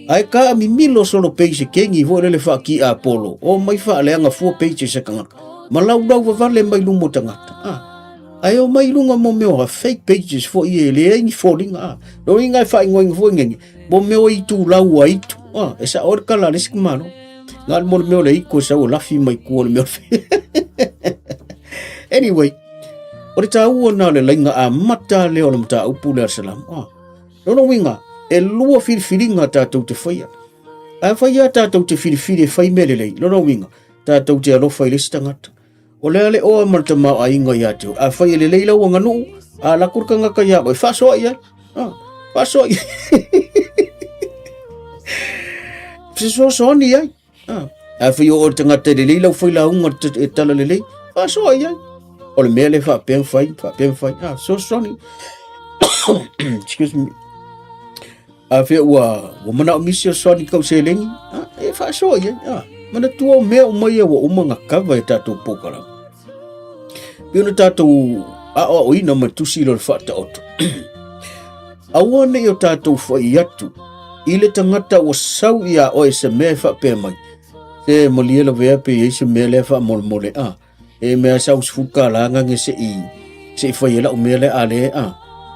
S4: Ae ka mimilo solo pei se kengi foi lele faaki Apollo, o mai faaleaga fua pages a tagata, ma laulau vavale mai luma o tagata. Ah. Ae o mai lunga mo mea o fake pages foi e leai ni foliga. Ah. Lona uiga e faaigoaina foi ngenge, mo mea o itulau a itu. Ah. E sao le kala a le isi malo. Nga le mo le mea o le iko e sau e lafi mai kua le mea o le Anyway, o le taua na o le laina amata lea o le mataupu lea a le Salamo. Ah. Lona uiga, e lua filifiliga tatou te faia. A fai lava tatou te filifili e fai mea lelei, lona uiga, tatou te alofa i le isi tagata. O le a le oa ma le tamaoaiga ia te oe. A fai e lelei lau aganuu, a lako le tagata ia oe, faasoa i ai. Ah, faasoa i ai. Fesoasoani i ai. Ah, a fai o le tagata e lelei lau failauga e tala lelei, faasoa i ai. O le mea lea faapea fai, faapea fai. Ah, fesoasoani. Excuse me. A fea ua, ua manaomia se fesoasoani kau seleni, ah, e faasoa i ai. Ah, manatua o mea uma ia ua uma ona kava e tatou polokalame. Pei ona tatou aoaoina ma tusi i le faataoto. Aua ne i o tatou fai atu i le tagata ua sau iā oe se mea e faapea mai, Se malie lavea pe i ai se mea lea faamolemole, a, e mea sau $10 gage se i, se i fai ai lau mea lea a le, a.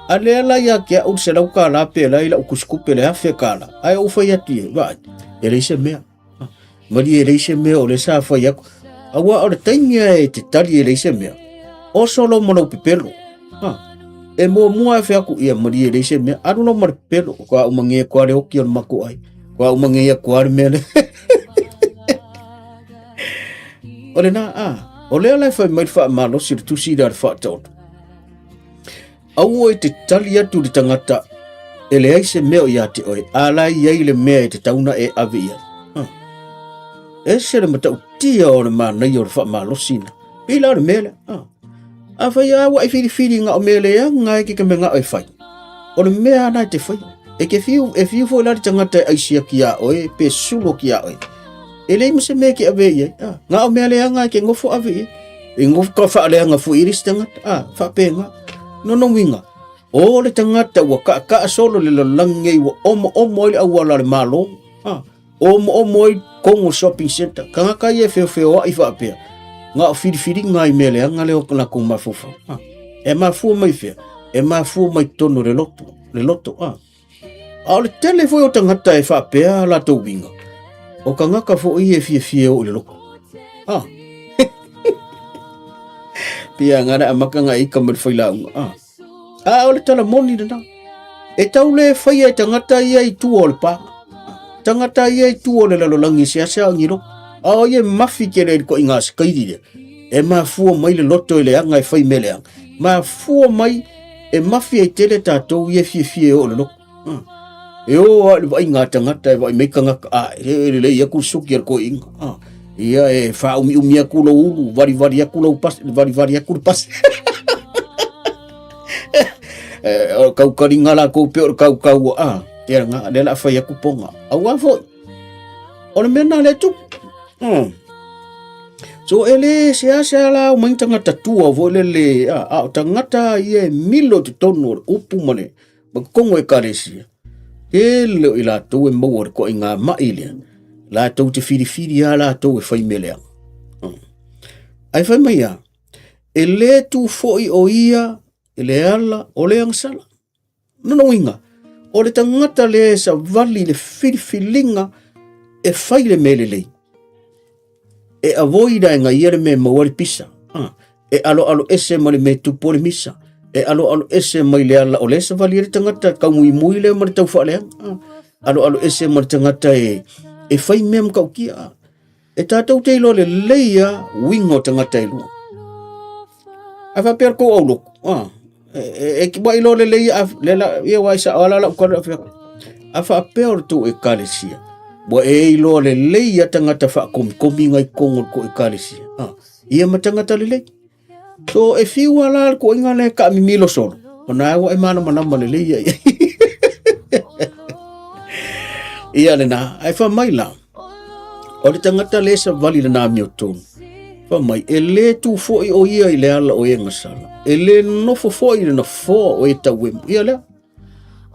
S4: A lea la ia te au le $100 pe la i lau tusitupe le $1,000, ae ou fai atu i ai, vaai, e leai se mea. Malie e leai se mea o lea sa fai atu. Aua o le taimi lava e te tali e leai se mea, oso lou ma lou pepelo. Ha. E muamua e fai atu, ia malie e leai se mea, alu lou ma le pepelo. Kua umangia kua le oki o le maku ai. Kua umangia kua le mea le. O lena, a, o lea la e fai mai le faamalosi le tusi lea a le faataoto. Aua e te tali atu i le tagata e leai se mea o ia te oe, a la e i ai le mea e tatau ona e ave i ai. Ha. Ese le matautia o le manaia o le faamalosi na. Pei la o le mea lea. Ha. A fai a ua e filifili nga o mea leaga e ke ke mea e fai. O le mea ana e te fai. E ke fiu, e fiu foi la le tagata e aisia ki a oe, pe sulo ki a oe. E leai ma se mea ke ave i ai. Ha. Nga o mea leaga e ke ngofo ave i ai. E ngofo ka faaleaga foi i le isi tagata, a, faapenga. Lona uiga, o le tagata ua kaakaa solo le lalolagi nei ua omoomo ai le auala a le Malo, a, omoomo ai Kongo Shopping Centre, tagata ia e feofeoai faapea, na o filifiliga i mea leaga lea o latou mafaufau. A, e mafua mai fea? E mafua mai totonu o le loto, le loto, a. A o le tele foi o tagata e faapea latou uiga, o tagata foi ia e fiafia e oo i le loto. Ah. Pia ngana amaka nga ika ma le failauga. Ah. A o le tala moni lena. E tau le faia e tagata ia i tua o le pā. Tagata ia i tua o le lalolagi e seasea o ngilo. A o ia mafi ke le ko inga sakairi le. E mafua mai le loto i le anga e fai me le anga. Mafua mai E mafi ai tele tatou ia e fiafia e oo i le loto. Ah. E o lava i le vaaiga a tagata e vaai mai tagata, ah, e lelei atu le suki a le toeaina. Ah. Ia e faaumiumi atu lou ulu, valivali atu lau pasi, valivali atu le pasi. E, o kaukaliga latou pei o le kaukau, ah, ia nga, lea o le a fai atu poga. Aua foi, o le mea lena lea e tupu. Hmm. So e le seasea la omai tagata tua foi lele, a, a o tagata ia e milo i totonu o le upu ma le ma totonu o ekalesia. Tele o i latou e maua le toaiga ma'i lea, latou te filifili lava latou e fai mea leaga. Hmm. Ae fai mai a, e lē tu foʻi o ia i le ala o le agasala. Lona uiga, o le tagata lea e savali i le filifiliga e fai le mea lelei, e avoid ai ga ia le mea e maua ai le pisa, e aloalo ese ma le mea e tupu ai le misa, e aloalo ese mai le ala o lea e savali ai le tagata taumuimui lea ma le taufaaleaga, aloalo ese ma le tagata e fai mea matautia. E tatou te iloa lelei lava uiga o tagata e lua. A faapea le tou aulotu, e ua iloa lelei a, le la, ia ua sao lava lau tala a faapea o le tou ekalesia, ua e iloa lelei lava tagata faakomikomi nai totonu o le tou ekalesia, ia ma tagata lelei. So e fiu lava la le toaiga lea e taamimilo solo, ona ua e malamalama lelei ia i ai. Ia lena, ae fai mai la, o le tagata lea e savali i lana amiotonu, fai mai, e lē tu foi o ia i le ala o e gasala, e lē nofo foi i le nofoa o e tauemu. Ia lea,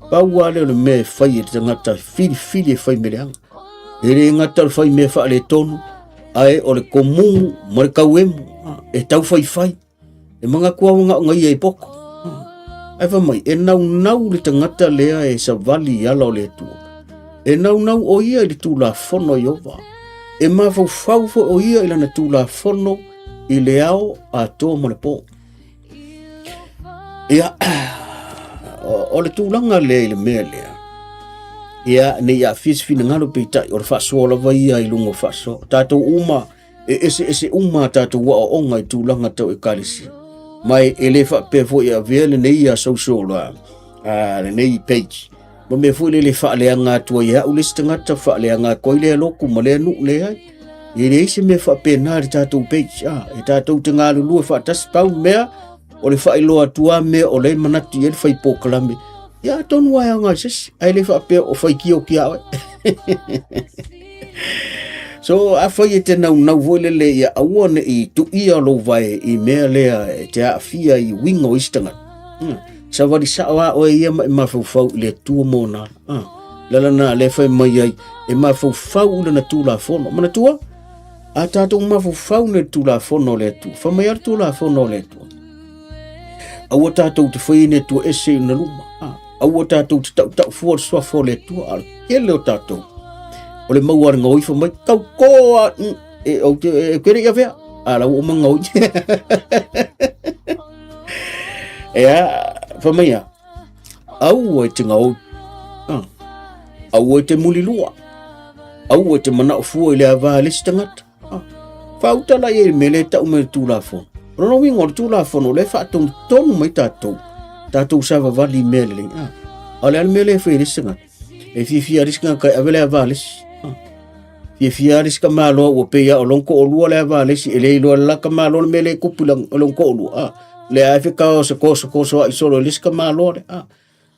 S4: pau lava lea o le mea e fai e le tagata filifili e fai mea leaga. E le gata o le fai mea faaletonu, ae o le komumu ma le tauemu e taufaifai. E manatu au na o ia i poto. Ae fai mai, e naunau le tagata lea e savali i ala o le Atua. E naunau o ia i le Tulafono a Ieova. E mafaufau foi o ia i lana Tulafono i le ao atoa ma le po. Ia, o le tulaga lea i le mea lea, ia, ne i aafia se finagalo peitai, o le faasoa lava ia i luga o faasoa. Tatou uma, e eseese uma a tatou aoaoga i tulaga tau ekalesia. Ma e le faapea foi e avea lenei a social lenei page ma mea foi lele e faaleaga atu ai e au le isi tagata, faaleaga atu ai lea lotu ma lea nuu, leai. E leai se mea faapena i le tatou page. E tatou te galulue faatasi, pau mea o le faailoa atu lava mea o lea e manatu i ai le fai polokalame. Ia atonu lava e aoga i se isi, ae le faapea o faitio atu ia oe. So afai e te naunau foi lele ia aua ne i tuia lou vae i mea lea e te aafia i uiga o isi tagata. Savali sao a oe ia ma e mafaufau i le Atua mo na. Le ala na lea fai mai ai e mafaufau i lana Tulafono. Manatua, a tatou mafaufau nei i le Tulafono o le Atua, fai mai a le Tulafono o le Atua, aua tatou te faia ni Atua ese i ona luma. Aua tatou te tautau fua le suafa o le Atua, a o le tele o tatou, o le maua le gaoi fai mai, tauto a, e, ou te, e, e, le i avea, a la ua uma gaoi. Ea, fai mai a, aua e te gaoi, aua e te mulilua, aua e te manao fua i le ava a le isi tagata. Faauta la i ai le mea lea e tau mai le Tulafono. O lona uiga o le Tulafono o lea e faatonutonu mai tatou, tatou savavali i mea lelei. A o le a le mea lea e fai e le isi tagata? E fiafia le isi tagata e ave le ava a le isi. Fiafia le isi tamaloa ua pei lava o lona toalua le ava a le isi, e le iloa e le la tamaloa le mea lea e tupu i lona toalua. Lea lava e fetao se tosotoso ai solo i le isi tamaloa lea.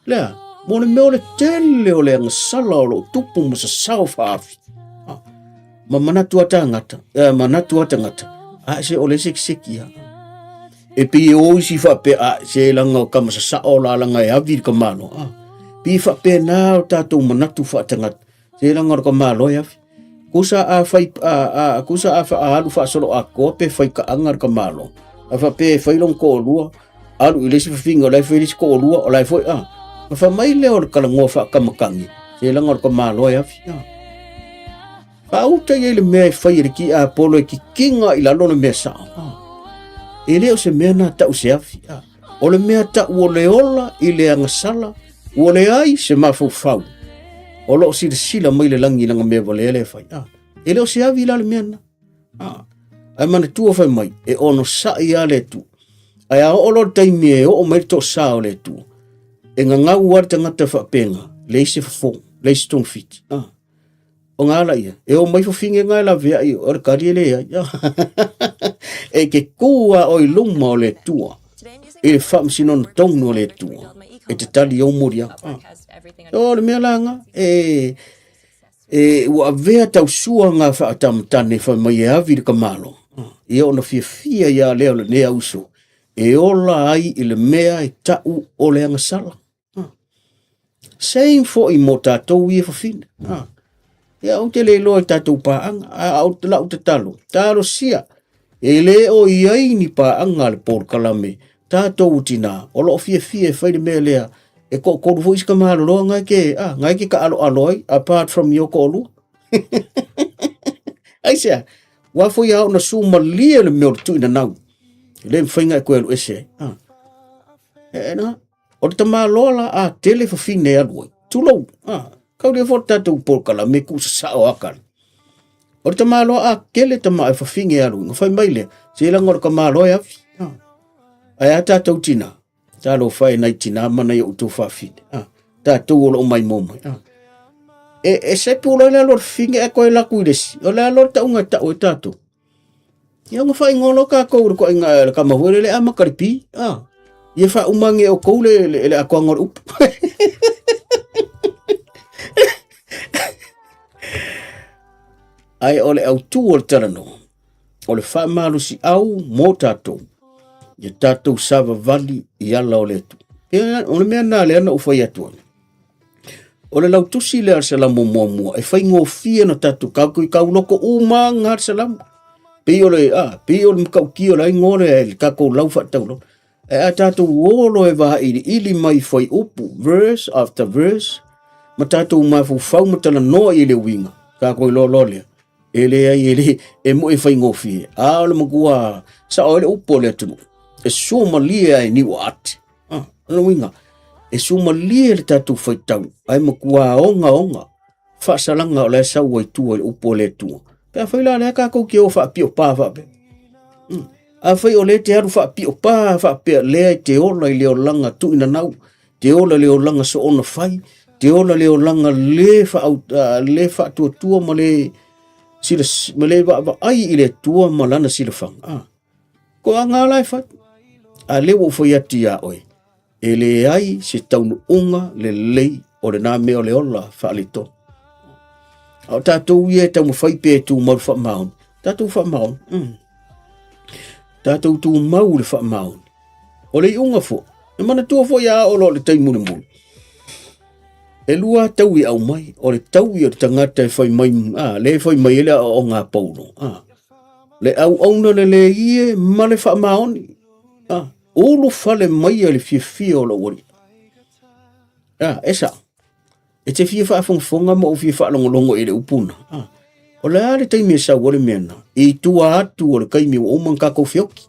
S4: Lea, mo le mea o le tele o le agasala o loo tupu ma sasao faafi. Ma manatu a tagata, manatu a tagata, a se o le sekiseki ia. E pei e o isi faapea, a se laga o kama sasao la laga e avi i le kamalo. Pei e faapena o tatou manatu faatagata, se laga o le kamalo e avi. Kusa a fai a kusa a fa alu faasolo atoa pe fai kaaga le kamalo. A faapea e fai lona toalua, alu i le isi fafine o la e fai le isi toalua, o la e foi a. Na fai mai lea o le talanoa faakamatagi, se laga o le tamaloa e afi. Faauta i ai le mea e fai e le tiapolo e kikiga i lalo le mea sao. E le o se mea na tau se afi. O le mea tau o le ola i le agasala, ua leai se mafaufau o lo o silasila mai le lagi i lana mea valea lea e fai. E le o se avi la le mea lena. Ae manatua fai mai, e onosai lava le Atua. Ae a oo loa le taimi e oo mai le toasa o le Atua, e gagau lava le tagata faapena, leai se fofo, leai se togafiti. O ngā ala ia, e o mai fafine ngā e laveai o le kali e leai. E ke kū a o i luma o le Atua, i le faamasinoga tonu o le Atua, e te tali ou moliaga. O le mea la ngā, e ua avea tausua ngā faatamatane fai mai e avi le kamalo. Ia ona fiafia ia lea o lenei auso, e ola ai i le mea e tau o le agasala. Same foi mo tatou ia fafine. Ia ou te le iloa i tatou paaga, a o lau tatalo, talosia. E le o i ai ni paaga a le polokalame tatou tinā o lo o fiafia e fai le mea lea e toatolu foi isi tamaloloa na e te, ah, na e te taaloalo ai apart from your toalua. Aisea? Ua foi a ona sumalie le mea o le tuuinanau. E le mafai ona e toe alu ese ai. Ah. E, e na, o le tamaloa la a tele fafine e alu ai. Tulou, ah, kaulia foi le tatou polokalame tuusasao a kale. O le tamaloa a tele tama e fafine e alu, na fai mai lea, se laga o le tamaloa e afi. Ah. Ae a tatou tina, talofa e nai tina ma nai outou fafine. Ah. Tatou o loo maimoa mai. Ah. E, e sepu loa le alu o le fafine ae toe laku i le isi. O le alu o le tauga e tau e tatou. Ia ona faaigoa loa tatou i le toaiga le tama foi lele amata le pi. Ah. Ia faaumaga e outou le, le, le atoaga o le upu. Ae o le autū o le talanoa, o le faamalosiau mo tatou, ia tatou savavali i ala o le Atua. Ia, o le mea lena lea na ou fai atu ai. O le lautusi lea a le Salamo muamua, e faigofie ona tatou tatou i tauloko uma ga le Salamo. Pei o le, a, pei o le matautia o le aigoa lea i le tatou lau faataulolo. Ae a tatou o loa e vailiili mai fuaiupu, verse after verse, ma tatou mafaufau ma talanoa i le uiga, tatou iloa loa lea, e leai e le, e moi e faigofie. A o le matua sao ai le upu a le atunuu, e suamalie lava i niu aati. Ah, o le uiga, e suamalie le tatou faitau, ae matua ogaoga faasalaga o la e sau ai tua i le upu a le Atua. Pe afai la lea tatou te o faapio pa faapea. Afai o lea te alu faapio pa faapea lea e te ola i le olaga tuuinanau, te ola i le olaga soona fai, te ola i le olaga le faa, le faatuatua ma le sila, ma le vaavaai i le Atua ma lana silafaga. Ah. Ko aga la e fai. A lea ua ou fai atu iā oe, e leai se taunuuga lelei o lena mea o le ola faaletonu. A o tatou ia e taumafai pea e tumau le faamaoni, tatou faamaoni, tatou tumau le faamaoni. O le iuga foi, e manatua foi a oo loa i le taimi mulimuli, e lua taui e aumai, o le taui o le tagata e fai mai, a, lea e fai mai ai le aoaoga a Paulo, a, le auauna lelei e ma le faamaoni, a, ulufale mai e le fiafia o lou alii. A, e sao. E te fia faafogafoga ma ou fia faalogologo i le upu na. A, o le a le taimi e sau ai le mea na? I tua atu o le taimi ua uma ona tatou feoki.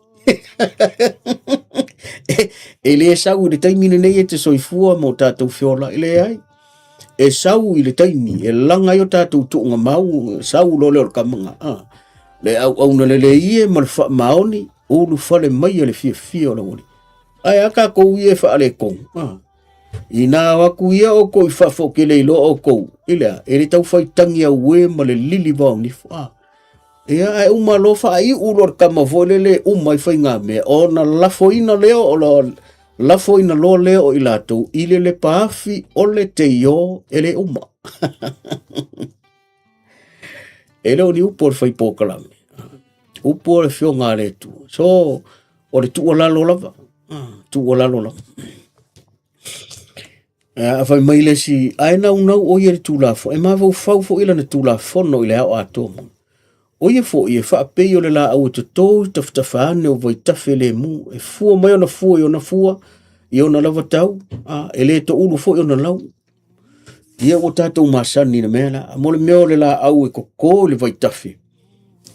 S4: E le sau i le taimi lenei e te soifua ma o tatou feola, e leai. E sau i le taimi e laga ai o tatou tuugamau, sau loa lea o le kamaga. A, le auauna lelei e ma le faamaoni, ulufale mai e le fiafia o le alii. Ae a tatou ia e faaletonu, a, inā o atu ia outou i fafo ou te le iloa outou, i le a, e le tau faitagi auē ma le lili vaonifo, a. Ia, ae uma loa faaiu loa le tama foi lele e uma ai faigamea, ona lafoina lea o lo, lafoina loa lea o i latou i le lepaafi o le teio e le uma. E le o ni upu o le fai polokalame, upu o le Afioga a le Atua. So, o le tuualalo lava, tuualalo lava. A fai mai le isi, ae naunau ʻo ia i le Tulafono, e mafaufau foi lana Tulafono i le ao atoa. ʻO ia foi e faapei o le laau e toto i tafatafa ane o vaitafe lemu, e fua mai ona fua i ona fua, i ona lava tau, a, e le toulu foi ona lau. Ia ua tatou masani i le mea la, mo le mea o le laau e toto i le vaitafe,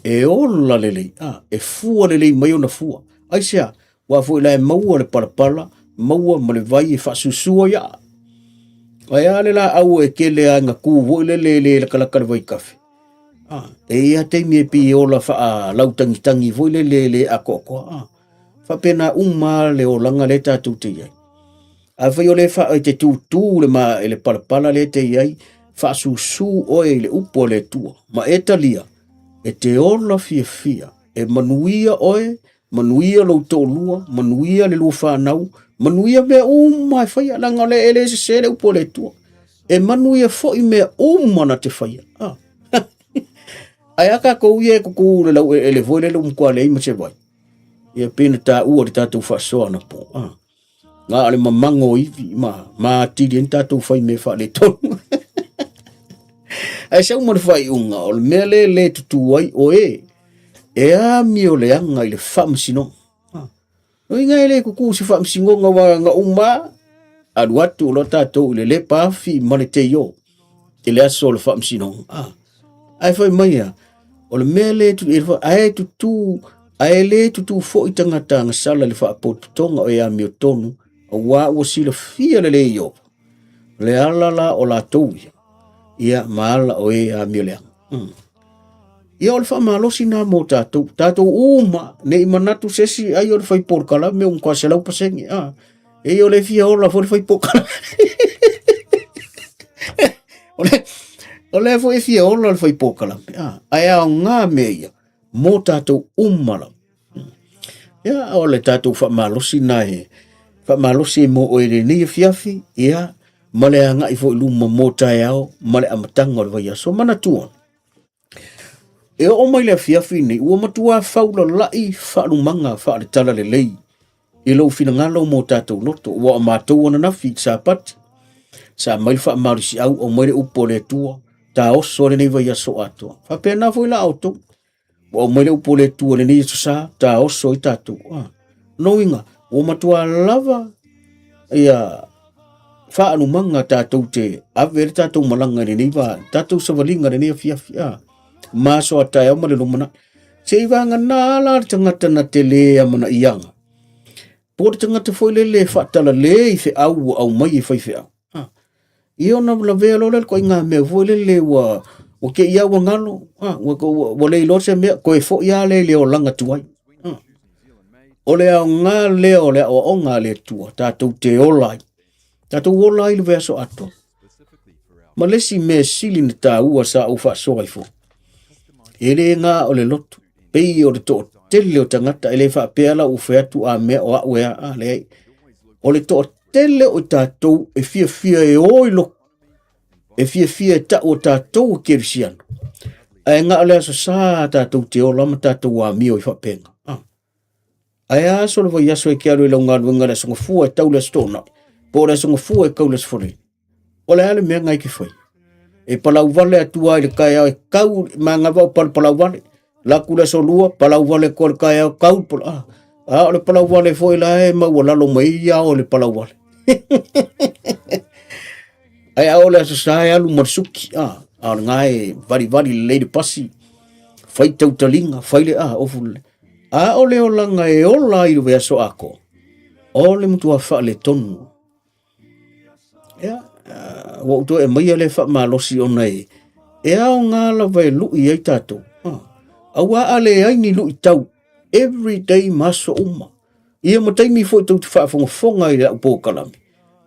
S4: e ola lelei, a, e fua lelei mai ona fua. Aisea? Aua foi la e maua le palapala, maua ma le vai e faasusua ia. Ae a le laau e tele lava ina tu foi lele e le lakalaka le vaitafe. A, e i ai lava taimi e pei e ola faalautagitagi foi lele e le atoatoa. A, faapena uma lava le olaga lea tatou te i ai. Afai o lea e te tutū le ma, i le palapala lea e te i ai, faasusū oe i le upu a le Atua, ma e talia, e te ola fiafia, e manuia oe, manuia lou toalua, manuia le lua fanau, manuia mea uma e faia, leaga o lea e le sese le upu a le Atua. E manuia foi mea uma na te faia. Ah. Ae a tatou ia e tutu i le laueleele foi lele ua matua leai ma se vai. Ia pei ona taua i le tatou faasoa anapo. Ah. Na o le mamago o ivi ma, ma atili ai ni tatou fai mea faaletonu. Ae sau ma le faaiuga, o le mea lea e le tutū ai oe, E amio leaga i le faamasinoga. O iga e le kuku se faamasinoga wa ga uma alu atu o lo tatou i le lepa afi ma le teio i le aso o le faamasinoga. Ae fai mai a, o le mea le tu, ae tutu, ae le tutu foi tagata agasala i le faapotopotoga o e amiotonu, auā ua silafia lelei e Ieova le ala la o latou ia, ia ma ala o e amio leaga. Ia o le faamalosi na mo tatou, tatou uma, ne i manatu se isi ai o le fai polokalame ua matua 100%, a. E ia o le fia ola foi le fai polokalame. O lea foi e fia ola le fai polokalame, a. Ae aoga mea ia mo tatou uma lava. Ia, o le tatou faamalosi na e faamalosi mo oe i lenei afiafi, ia, ma le agai foi i luma mo taeao ma le amataga o le vaiaso. Manatua, e oo mai le afiafi nei, ua matua faulalai faalumaga faale-talalelei i lou finagalo mo tatou loto, ua o matou ananafi i le Sapati, sa aumai le faamalosiau, aumai le upu a le Atua, taoso lenei vaiaso atoa. Faapena foi la outou, ua aumai le upu a le Atua i lenei aso sa, taoso ai tatou. Ah, lona uiga, ua matua lava ia faalumaga tatou te ave ai le tatou malaga i lenei va, tatou savaliga i lenei afiafi, ah, ma aso a taeao ma le lumanai. Se i vagana la le tagata na te le amanaiaga, po o le tagata foi lele e faatalale i feau ua aumai e faifeau. Ah, ia ona lavea loa lea le ituaiga mea foi lele ua ua te i lava ua galo, ah, ua, ua, ua le iloa se mea, toe foi lava lea i le olaga tuai. Ah. O le aoga lea o le aoaoga a le Atua, tatou te ola ai. Tatou ola ai le vaiaso atoa. Ma le isi mea sili na taua sa ou faasoa ai foi, e le na o le loto, pei o le toatele o tagata, e le faapea la ua fai atu a mea o au e a, a leai. O le toatele o i tatou e fiafia e o i lotu, e fiafia e tau o tatou o kerisiano, ae na o le aso sa tatou te ola ma tatou amio i faapena. Ah. Ae a aso le vaiaso e te alu i lau galuega i le Aso Gafua e tau le Aso Toonai, po o le Aso Gafua e tau le Aso Faraile. O le a le mea na e te fai? E palau vale atu lava i le taeao e kau manava o palau vale. Laku le aso lua, palau vale atu le taeao kau pala. Ah, a o le palau vale foi la e maualalo mai ia o le palau vale. Ae a o le aso sa e alu ma le suki, ah, a o le ngā e valivali lelei le pasi, fai tautaliga, fai le ah, ofu lelei. A o le olaga e ola ai le vaiaso atoa, o le matua faaletonu. Ia, ua ou toe aumaia lea faamalosi ona e, e aoga lava e lui ai tatou. Ah, auā a leai ni luitau, every day ma aso uma. Ia ma taimi foi tou te faafogafoga i lau polokalame.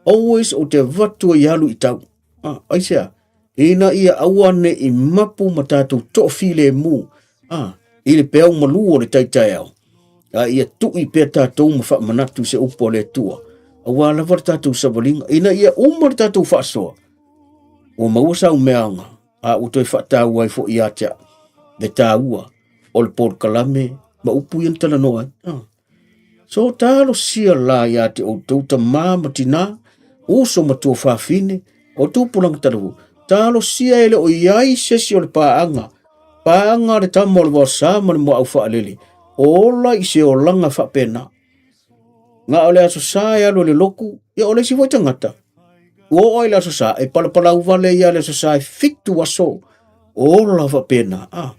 S4: Always ou te avatu ai lava luitau. Ah, aisea? Ina ia aua ne i mapu ma tatou toafilemu, ah, i le peau malu o le tai taeao. A ia tui pea tatou ma faamanatu i se upu a le Atua, auā lava le tatou savaliga, ina ia uma le tatou faasoa, ua maua sau mea aoga, a ua toe faataua ai foi ia te au le taua o le polokalame ma upu ia na talanoa ai. Ah. So talosia la iā te outou tamā ma tinā, uso ma tuafafine, o tupulaga talavou, talosia e le o i ai se isi o le paaga, paaga a le tama o le vaosa ma le muaau faalele, o ola i se olaga faapena. Na o le aso sa e alu e le lotu, ia o le isi foi tagata, ua oo i le aso sa, e palapalau vale ia le aso sa e 7 aso, o ola faapena. Ah.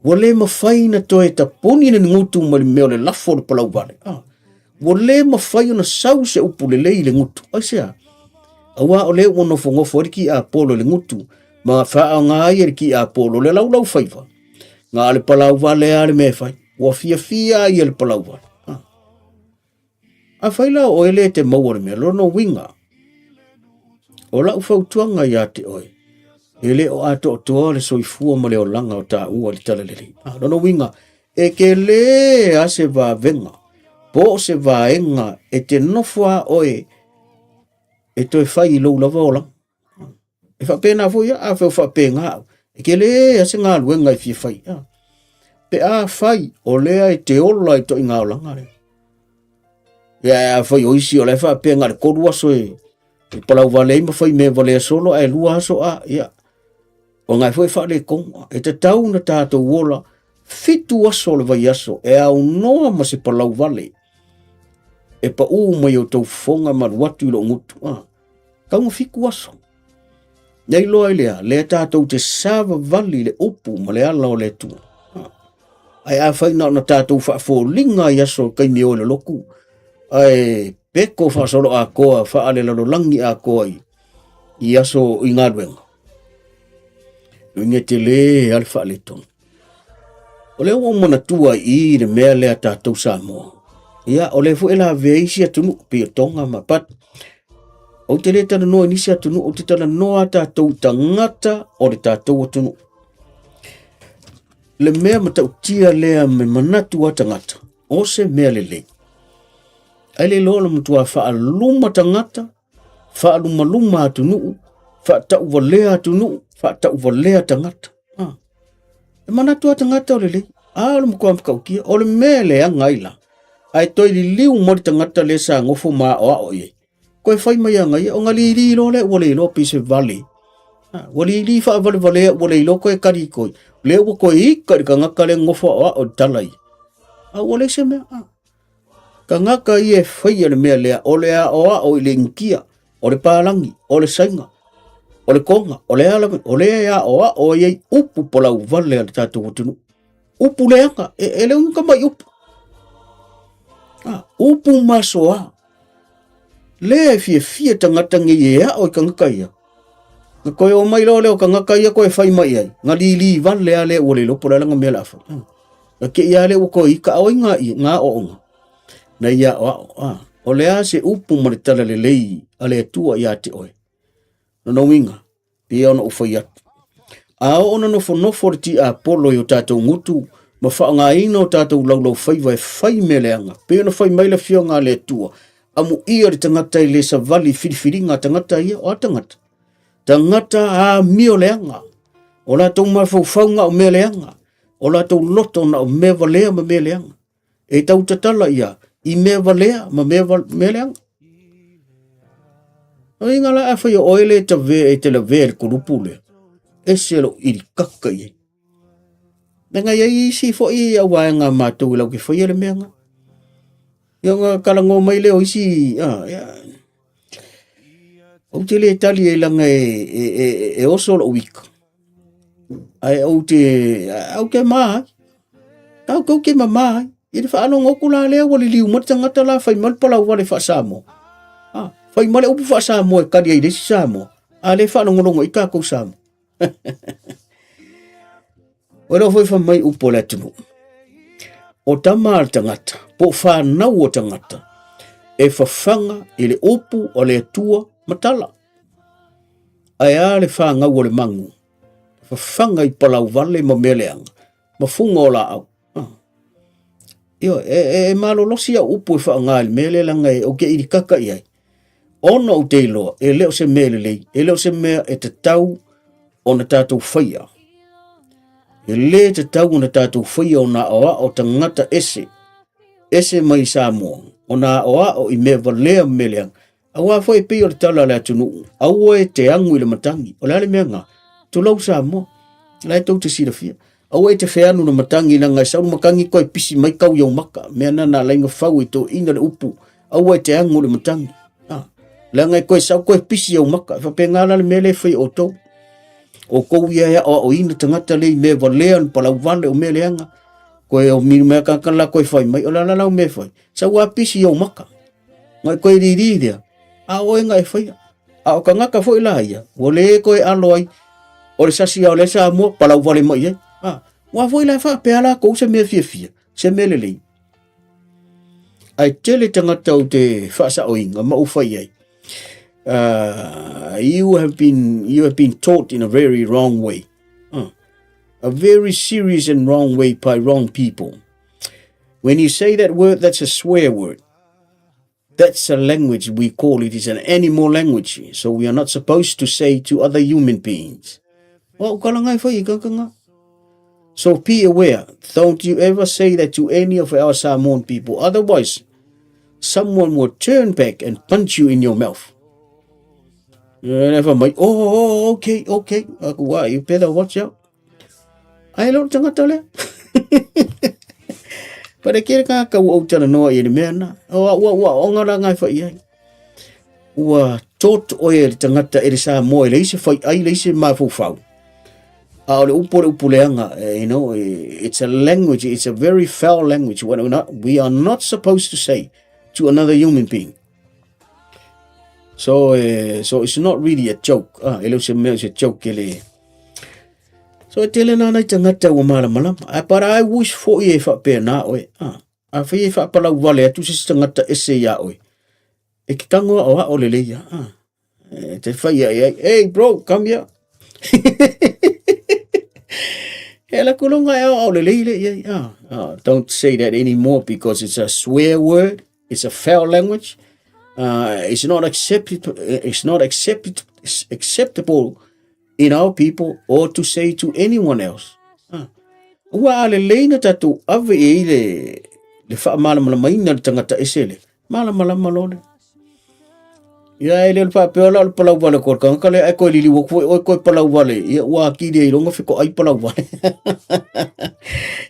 S4: Ua le mafai ona toe tapuni le gutu mai le mea o le lafo o le palauvale. Ah. Ua le mafai ona sau se upu lelei i le gutu. Aisea? Auā o lea ua nofonofo ai le kiapolo i le gutu ma faaaoga ai e le kiapolo le laulau faiva. Na o le palauvale lava le mea e fai. Ua fiafia ai e le palauvale. Ah. Afai la o oe le te maua le mea, lona uiga, o lau fautuaga ia te oe, e le o atoatoa le soifua ma le olaga o taua i le talalelei. Ah, lona uiga, e ke lē a se vavega, po o se vaega e te nofo a oe e toe fai i lou lava olaga. E faapena foi ia, afai o faapena au, e ke lē a se galuega e fia fai. Ah. Pe afai o lea e te ola i toiga olaga lea. Ia e afai o isi o la e faapea na o le 3 aso e palau vale ai ma fai mea valea solo ae 2 aso a, ia. O ngai foi e faaletonu. E tatau ona tatou ola. Fitu aso o le vaiaso e aunoa ma se palau vale e paʻū mai o tou fofoga ma alu atu i lou gutu. Ah, tau na fitu aso. Nei loa i lea, lea tatou te savavali i le upu ma le ala o le Atua. Ah. Ae afai na ona tatou faafoliga i aso taimi o le lotu, ae peko faasolo atoa, faalelalolagi atoa i, i aso i galuega. Uiga tele a le faaletonu. O lea ua ou manatua i i le mea lea tatou Samoa. Ia, o lea foi e lavea isi atunuu, pei o Tonga ma but ou te le talanoa i nisi atunuu, ou te talanoa a tatou tagata o le tatou atunuu. Le mea matautia lea me manatu a tagata, o se mea lelei. Ai le iloa o le matua faaluma tagata, faalumaluma atunuu, faatauvalea atunuu, faatauvalea tagata. Ah. E manatu a tagata o lelei, a o le matua matautia, o le mea e leaga ai la, ae toe liliu mai le tagata lea sa nofo ma aoao i ai. Koe fai mai aga ia, o nga lili loa lea ua le iloa pei se vale. Ah, ua lili faavalevalea ua le iloa koe kali koi. Lea ua koe ika i le tagata lea nofo aoao i le tala ia. A ua leai se mea. Ah. Tagata ia e faia le mea lea, o le aoao i le Initia, o le Palagi, o le Saina, o le Toga, o le a lava, o lea e aoao ai ai upu palauvale a le tatou atunuu. Upu leaga, e, e le unuka mai upu. Ah, upu masoa. Lea e fiafia tagata nei e ao i tagata ia. Na koe o mai loa lea o tagata ia koe fai mai ai. Nga lili vale a lea ua le iloa po o le a la nga mea o le a fai. Ah. Na ke ia lea ua koe i ka oi ngā i ngā oonga. Na ia o ao. Ah. O le a se upu ma le tala lelei a le Atua ia te oe. Lona uiga, pei ona ou fai atu. A oo ona nofonofo le tiapolo i o tatou gutu ma faaaogaina o tatou laulaufaiva e fai mea leaga, pei ona fai mai le Afioga a le Atua, amuia le tagata e le savali i filifiliga a tagata ia, o a tagata? Tagata amio leaga, o latou mafaufauga o mea leaga, o latou loto na o mea valea ma mea leaga. E tau tatala ia i mea valea ma mea, mea leaga. O inga la a whai o oe le tave e te lavea le kulupu lea. Ese lo iri kaka i ai. Lenga ia isi fo i au waenga mātou i lau ke whai le mea nga. Ia nga kalango mai leo isi, ah, ia. Ou te le tali e langa e, e, e, e oso lou ika. Ai ou te, au ke mā ai. Tau kou ke mamā ai. I le whaalongo ku la lea ua liliu mai le tangata la whai mai le palau wale wha-Samoa. Ah, whai mai le upu wha-Samoa e kari ai le isi Samoa. A le whaalongolongo i kākou Samoa. O lea foi fai mai upu o le atunuu. O tama a le tagata, po o whanau o tagata, e fafaga i le upu o le Atua ma tala. Ae a le whangau o le mangu, fafaga i palauvale ma mea leaga, ma fuga o laau. Ah. Ioe, e, e, e malolosi au upu e whaanga i le mea lea leaga e, o ke iri kaka i ai. Ona ou te iloa, e le o se mea lelei, e le o se mea e tatau ona tatou faia. E le tatau ona tatou faia ona aoao tagata ese, ese mai i Samoa, ona aoao i mea valea ma mea leaga. Aua foi e pei o le tala a le atunuu, aua e te agu i le matagi. O le a le mea ngā? Tulou Samoa, la e tou te silafia. Aua e te feanu le matagi leaga e sau le matagi koe pisi mai kau i ou maka. Mea na na lainga fau e toeina le upu. Aua e te agu le matagi. Ah, leaga e koe sau koe pisi i ou maka. E faapena la le mea lea e fai e outou. O kou ia e aoaoina tagata lea i mea valea, ni palau vale o mea leaga. Koe o minu mea kaka la koe fai mai. O la la lau mea e fai. Sau a pisi i ou maka. Ngai koe riri lea. A oe nga e faia. A o kangaka foi la ia, ua le koe alo ai, o le sasi ao le Samoa, palau vale mai ai. A, ua foi la faapea la kou se mea fiafia, se mea lelei. Ae tele tagata ou te faasaoina ma ou fai ai. You have been you have been taught in a very wrong way. A very serious and wrong way by wrong people. When you say that word, that's a swear word. That's a language we call it is an animal language. So we are not supposed to say to other human beings. Wa ukala ngai fai ikakanga. So be aware, don't you ever say that to any of our Samoan people. Otherwise, someone will turn back and punch you in your mouth. And if I'm like, oh, oh, okay, okay. Aku, you better watch out. Ai lo tangata lea. But e kere ka kau au tana noa i le mea na. O a ua ua onga la ngai whai ai. Ua tot oe le tangata e le sa moe le ise whai ai le ise mafau A o le upu o le upu leaga, you know, it's a language, it's a very foul language. What we are not supposed to say to another human being. So, so it's not really a joke. Ah, e le o se mea o se joke e le. So e tele nā nei tangata ua malamalama. Ah, but I wish for i e whapea nā oe. Ah, a whai e whapalau wale atu se tangata ese ia oe. E ki tangoa o a o le leia. Ah, e te whai ai ai. Hey bro, come here. E la kulonga e o le leile ia. Ah, ah, don't say that anymore because it's a swear word. It's a foul language. It's not accepted. It's not accepted, acceptable in our people or to say to anyone else. Ah. Ua a le leina tatou ave i ai le, le faamalamalamaina le tagata ese le. Malamalama loa le. Ia e le o le faapea la o le palau vale ko le kanga le ai koe lili ua koe oi koe palau vale. Ia ua akili ai longa feko ai palau vale.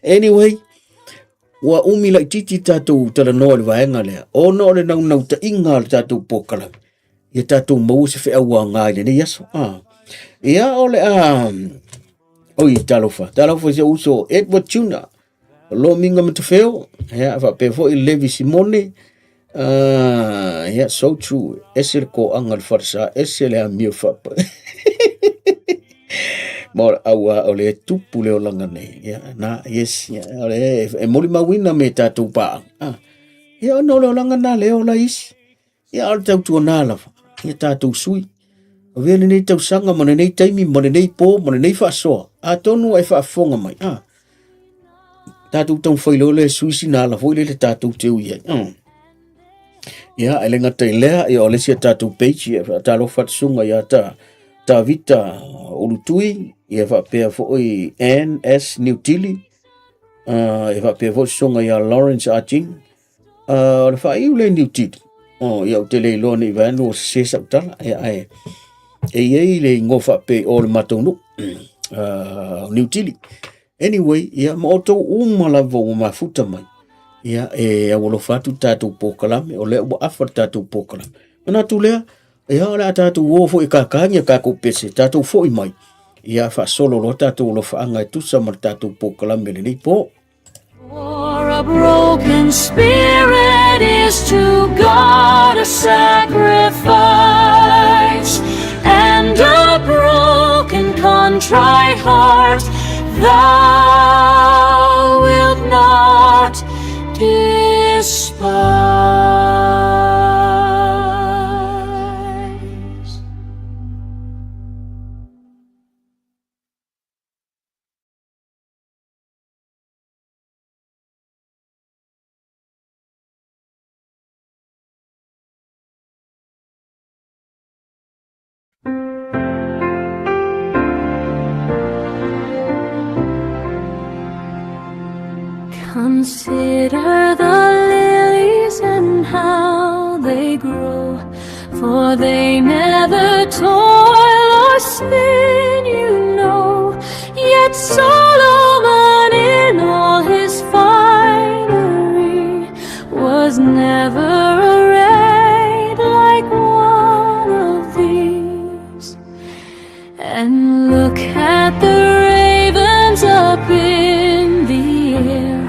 S4: Anyway, ua umi laitiiti tatou talanoa i le vaega lea, ona o le naunautaiga a le tatou polokalame, ia tatou maua se feau aoga i lenei aso. Ah. Ia o le a oi talofa, talofa i si ou uso Edward Tuna, Lomiga Matafeo, ia faapea foi Levi Simone, ia so true, ese le koaga o le falesa, ese le amio faapa. Ma o le aua o le tupu le olaga nei. Ia, na, yes, ia, o le, e molimauina me tatou paaga. Ah. Ia, ona o le olaga na le ola isi. Ia, o le tautuana lava, ia tatou sui. Avea lenei tausaga ma lenei taimi ma lenei pō ma lenei faasoa. Atonu e faafofoga mai. Ah. Tatou taumafai loa lea e sui sina ala foi lele tatou te ui ai. Ia, e le gata i lea, ia o le isi a tatou page, ia faatalofa atu susuga ia ta Tavita Ulutui, ia faapea foi Ann S. Niutili, ia faapea foi susuga ia Lawrence Arching. O le faaiu lea i Niutili, oh, ia ou te le iloa nei vaeane ua sese sau tala, ia ae e i ai le igoa faapea i o le matou nuu, o Niutili. Anyway, ia ma outou uma lava ua mafuta mai, ia e aualofa atu le tatou polokalame, o lea ua afa le tatou polokalame. Manatu lea, ia o le a tatou o foi e kakagi a tatou pese, tatou foi mai, ia faasolo loa tatou alofaaga e tusa ma le tatou polokalame lenei po.
S2: For a broken spirit is to God a sacrifice, and a broken contrite heart thou wilt not despise. Consider the lilies and how they grow, for they never toil or spin, you know. Yet Solomon in all his finery was never arrayed like one of these. And look at the ravens up in the air,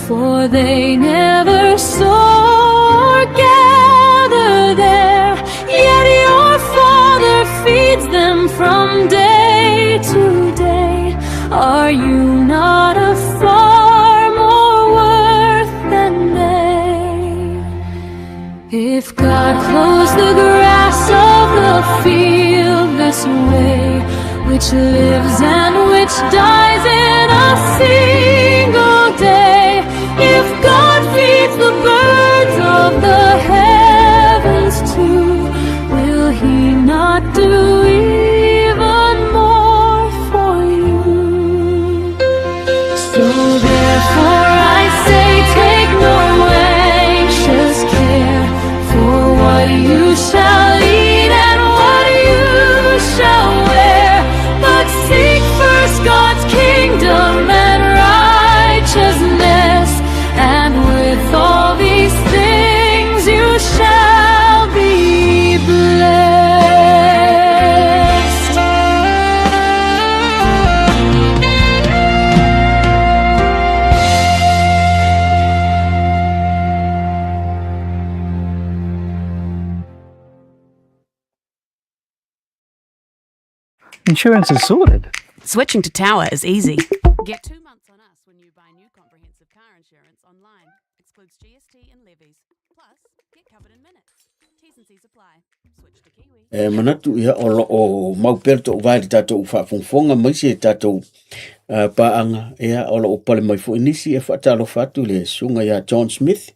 S2: for they never sow or gather there, yet your Father feeds them from day to day. Are you not of far more worth than they? If God clothes the grass of the field this way, which lives and which dies in a single day, if God feeds the birds of the heavens too, will he not do even more for you? So therefore I say, take no anxious care for what you shall eat and what you shall wear, but seek first God's kingdom.
S6: Insurance is sorted. Switching to Tower is easy. Get 2 months on us when you buy new comprehensive car insurance online. Excludes GST and levies. Plus, get covered in minutes. T's and C's apply. Switch to Kiwi. E manatu ia o lo o mau pea le toʻu vae i le tatou faafogafoga ma isi e tatou paaga ia o lo o pale mai foi nisi e faatalofa atu i le susuga ia John Smith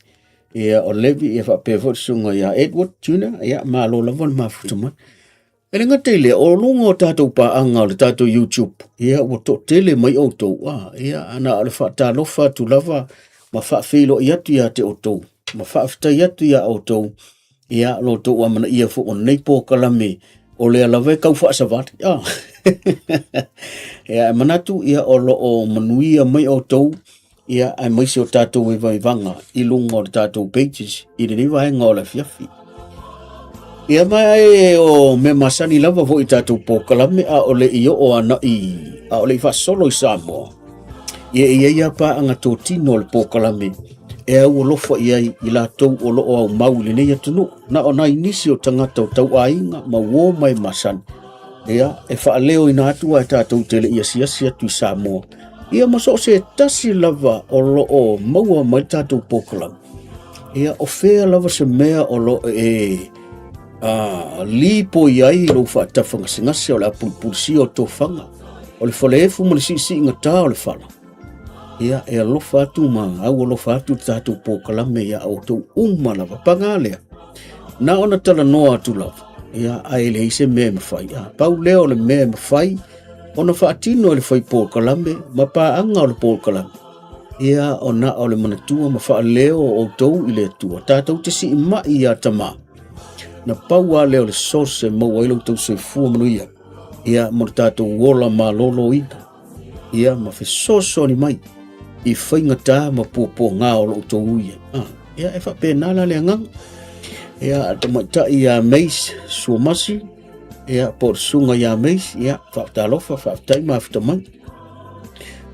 S6: ia o Levi ia faapea foi le susuga ia Edward Junior ia malo lava le mafuta mai. E le gata i lea, o luga o tatou paaga o le tatou YouTube, ia ua toatele mai outou, a, ia ana o le faatalofa atu lava ma faafeiloai atu ia te outou, ma faafetai atu ia outou, ia lo outou amanaia foi o lenei polokalame, o lea lava e tau faasavali. A. Ia, e manatu, ia, o lo o manuia mai outou, ia, aemaise o tatou vaivaivaga i luga o le tatou pages i lenei vaega o le afiafi. Ia ma e o mea masani lava foi i tatou polokalame a o le i oo ana'i a o le i faasolo i Samoa. Ia e i ai lava paaga totino o le polokalame e aualofa i ai i latou o lo o aumau i lenei atunuu. Na o nai nisi o tagata o tauaiga ma uo ma e masani. Ia, e faaleoina atu ai tatou te le i asiasi atu i Samoa. Ia ma so o se tasi lava o lo o maua mai le tatou polokalame. Ia, o fea lava se mea o lo o e lipoi ai lou faatafagasegase o le apulupulusia o tofaga, o le faleefu ma le siisiigatā o le fala. Ia, e alofa atu ma aualofa atu le tatou polokalame iā outou uma lava. Paga lea, na ona talanoa atu lava, ia, ae leai se mea e mafai. A, pau lea o le mea e mafai ona faatino e le fai polokalame ma paaga o le polokalame. Ia, o na o le manatua ma faaleo o outou i le Atua, tatou te siimai iā Tamā. Na pau lava lea o le source e maua ai lo outou soifua manuia, ia, mo le tatou ola maloloina, ia, ma fesoasoani mai i faigata ma puapuaga o lo outou ui ai. Ah, ia, e faapena la le agaga. Ia, tamaitai ia Mace Suamasi, ia, po o le susuga ia Mace, ia, faatalofa, faafetai mafuta mai.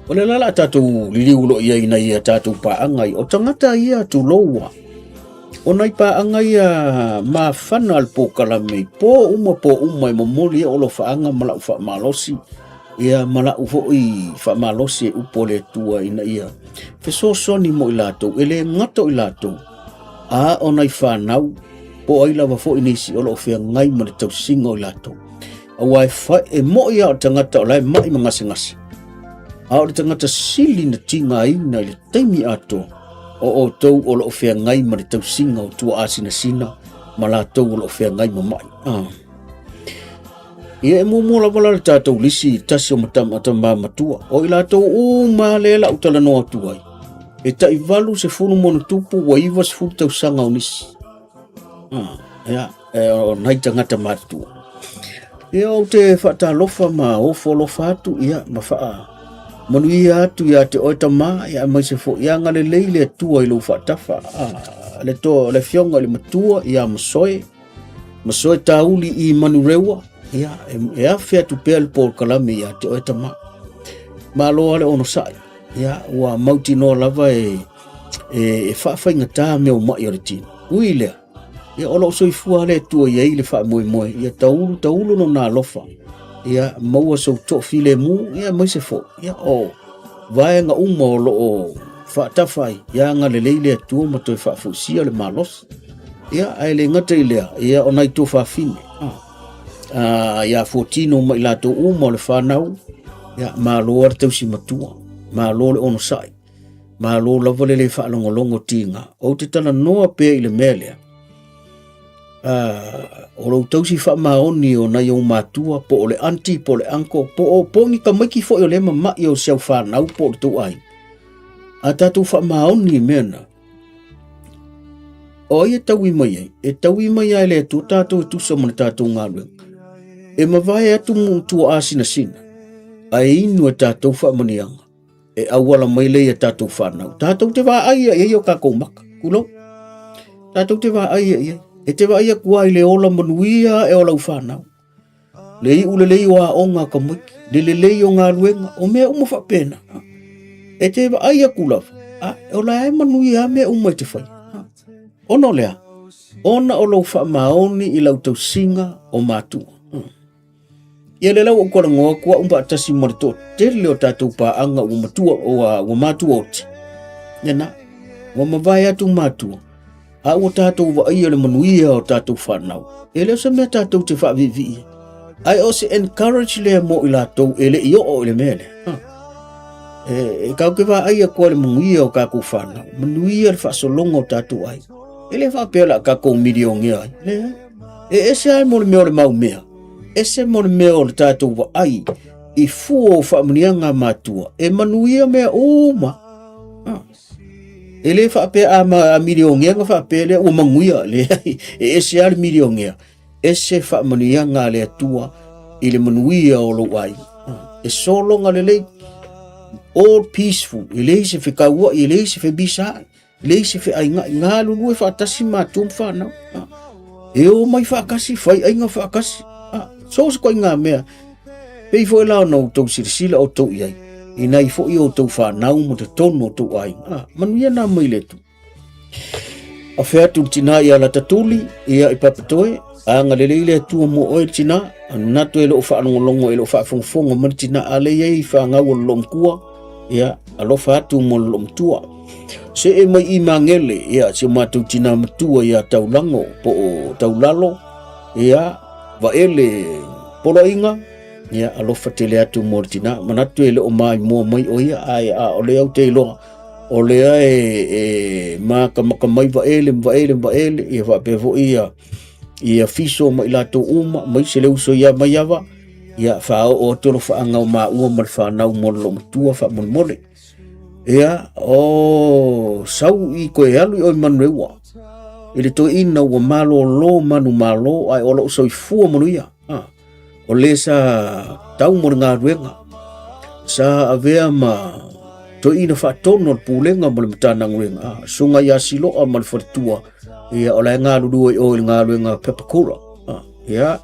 S6: O le la la tatou liliu lo ia ina ia tatou paaga ia. O tagata ia tulou a. O nai paaga ia mafana le polokalame i po uma po uma e momoli ai o alofaaga ma lau faamalosi. Ia ma lau foi faamalosi e upu a le Atua ina ia fesoasoani mo i latou. E le gata o i latou, a o nai fanau po o ai lava foi nisi o lo o feagai ma le tausiga o i latou. Aua e, fa, e moi lava o le tagata o la e mai ma gasegase, a o le tagata sili na tigaina i le taimi atoa o outou o lo o feagai ma le tausiga o tuaasinasina ma latou o lo o feagai ma mai. Ah. Ia e muamua lava la le tatou lisi i tasi o matama matua. O i latou uma lea la utalanoa atu ai. E tai 80 ma ono tupu ua 90 tausaga o nisi. Ah, ia, e, o nai tagata matutua. Ia, ou te faatalofa ma ofo alofa atu, ia, ma faa manuia atu ia te oe tamā, ia, aemaise foi, ia agalelei le Atua i lou faatafa. Ah, le toa, le afioga i le matua, ia Masoe, Masoe Tauli i Manurewa, ia, e, e afe atu pea le polokalame ia te oe tamā. Malo lava le onosai, ia, ua mautinoa lava e, e, e faafaigatā mea o mai o le tino. Ui lea, ia o lou soifua le Atua i ai le faamoemoe, ia taulu taulu lona alofa, ia maua sou toafilemu, ia aemaise foi, ia o vaega uma o lo o faatafa ai, ia agalelei le Atua ma toe faafoisia le malosi. Ia, ae le gata i lea, ia o nai tuafafine, ah, ia Fuatino ma i latou uma o le whanau, ia, malo a le tausi matua, malo le onosai, Malo lava le le faalogologo tiga. Ou te talanoa pea i le mea lea. O lou tausi faamaoni o nai ou matua, po o le aunty, po o le uncle, po o po ni tamaiti foi o lea mama'i o si au whanau po o le tou aiga. A tatou faamaoni i mea na, o ai e taui mai ai? E taui mai ai le Atua tatou e tusa ma le tatou galuega. E mavae atu mu tuaasinasina, ae inu e tatou faamanuiaga. e auala mai lea ia tatou whanau. Tatou te vaai ia i o kakou maka. Kulo. Tatou te vaai ia i. E te vaai aku ai le ola manuia e o lau whanau. Le iu le lei o aoga ka maiki. Le le lei o ngā luenga. O mea uma whapena. E te vaai aku lava. A, e ola e manuia a mea uma i te whai. Ono lea. Ona o lou whaamaoni i lau tausiga o matua.
S4: Ia le lau ou talanoa atu au faatasi ma le toatele o tatou paaga ua matua ua, ua matua oti. Lena, ua mavae atu matua, a ua tatou vaaia le manuia o tatou fanau. E le o se mea tatou te faaviivii ai. Ae o se encourage lea mo i latou e le i oo i le mea lea. Ha. E, e kau ke vaai atu ai le manuia o kakou fanau, manuia le faasologa o tatou ai. E le faapea la kakou milionea ai. Leai. E ese ai mo le mea o le mau mea. Ese mo le mea o le tatou vaai i fua o faamanuiaga a matua, e manuia mea uma. Ah. E le faapea a, ma, a milionea na faapea lea ua manuia, leai, e ese lava le milionea, ese faamanuiaga a le Atua i le manuia o lou aiga. Ah. E sologa lelei, all peaceful, e leai se fekauai, e leai se femisaai, e leai se feaiga'i, galulue faatasi matua ma fanau. Ah. E o mai faatasi, fai aiga faatasi. Ah. So se koiga mea, Pei foi la ona outou silasila outou i ai, i nai foi outou fanau ma totonu o outou aiga. Ah, manuia nā mai le Atua. Afe atu le tinā ia Latatuli, ia i Papatoe, aga lelei le Atua mo oe le tinā, manatu e loo faalogologo e loo faafogafoga mai le tinā, a le i ai fagau o le loomatua, ia alofa atu mo le loomatua. Se e mai i Magele, ia si o matou tinā matua ia Taulago, po o Taulalo, ia Vaele Poloaiga, ia alofa tele atu mo le tinā. Manatu e le o maimoa mai o ia, ae a o lea ou te iloa, o lea e, e makamaka mai Vaele ma Vaele ma Vaele, ia faapea foi ia, ia Fiso ma i latou uma, mai se le uso ia Maiava, ia faaoo atu alofaaga o maua ma le fanau mo le loomatua faamolemole. Ia, o sau i koe alu i oi Manueua, i le toeaina ua malōlō manumalo ae o loo soifua manuia. Ah, o le sa tau mo le galuega, sa avea ma toeaina faatonu o le pulega ma le Matagaluega, ah, susuga ia Siloa ma le faletua, ia o la e galulue i o i le galuega Pepakura. Ah, ia,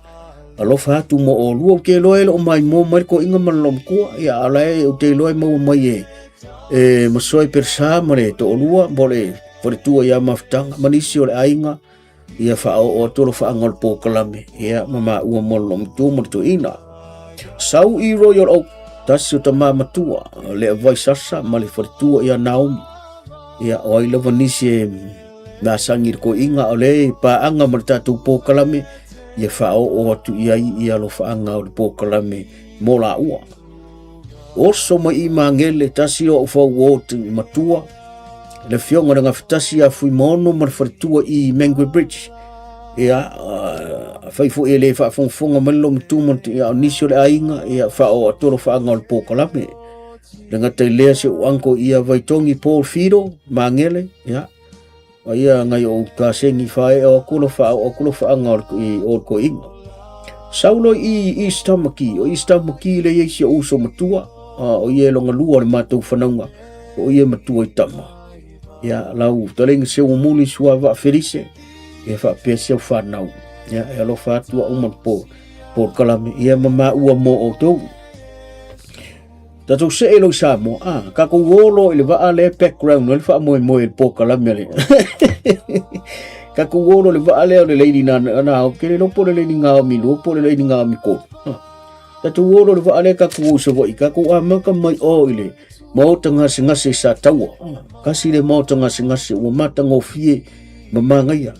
S4: alofa atu mo olua, ou te iloa e loo maimoa mai le toeaina ma le loomatua, ia a o la e ou te iloa e maua mai e e Masoe Persa ma le toalua mo le faletua ia Mafutaga ma nisi o le aiga, ia faaoo atu alofaaga o le polokalame, ia ma maua mo le loomatua ma le toeaina. Sau i Royal Oak, tasi o tamā matua, le Avai Sasa ma le faletua ia Naomi. Ia, o ai lava nisi e masani i le toeaina, o le paaga ma le tatou polokalame, ia faaoo atu i ai ia alofaaga o le polokalame mo laua. Oso mai i Magele, tasi o au fauō te matua, le afioga le Gafatasi ia Fuimaono ma le faletua i Mangui Bridge. Ia, uh, fai foi e le faafogafoga mai le loomatua ma ia, o nisi o le aiga, ia, faaoo atu alofaaga o le polokalame. Le gata i lea si ou uncle ia Vaitogi Paul Fido, Magele, ia, A ia ngai o kaseni whae o atu faa o atu faaga o le o le koiga. Saulo i East Tamaki, o East Tamaki le ia si o uso matua, a o ia longa lua le matou whanauga, o ia matua i tama. Ia lau talenga se o muli sua va Felice, ia wha pea se o whanau. Ia e alofa atu a uma po, po kalame, ia mama ua mo o tau. Tatou see loa i Samoa, ah, kakou o loa i le vaa lea e background ai le faamoemoe i le polokalame a le Kakou o loa i le vaa lea o le Lady na na ou te le iloa po o le Lady Naomi 2 po o le Lady Naomi 3. Ah. Tatou o loa i le vaa lea kakou o i Savaii, kakou amata mai o i le maota gasegase i Sataua. Ah, kasi le maota gasegase ua matagofie ma manaia.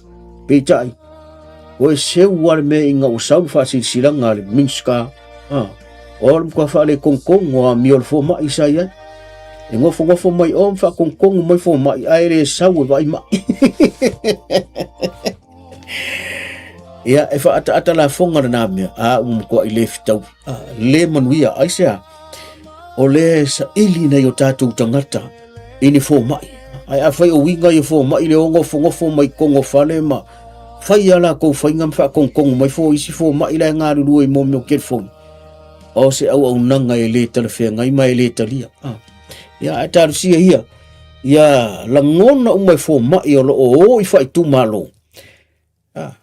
S4: Peitai, ua e seu lava le mea ina ua sau le faasilasilaga a le Minista Ah, o le matua faaletonutonu o amio le fomai sa i ai. E nofonofo mai o ma faatonutonu mai fomai ae le sau e vaai mai. Ia, e faataata lafoga lena mea, a ua matuai le fetaui, a, le manuia, aisea? O lea e saili nai o tatou tagata i ni fomai. Ae afai o uiga ia fomai le o nofonofo mai totonu o fale ma fai a latou faiga ma faatonutonu mai fo isi fomai la e galulue i mea o telefoni, o se auaunaga e le talafeagai ma e le talia. Ah. Ia, ae talosia ia, ia lagona uma e fomai o lo o o i faaitumalo. Ah.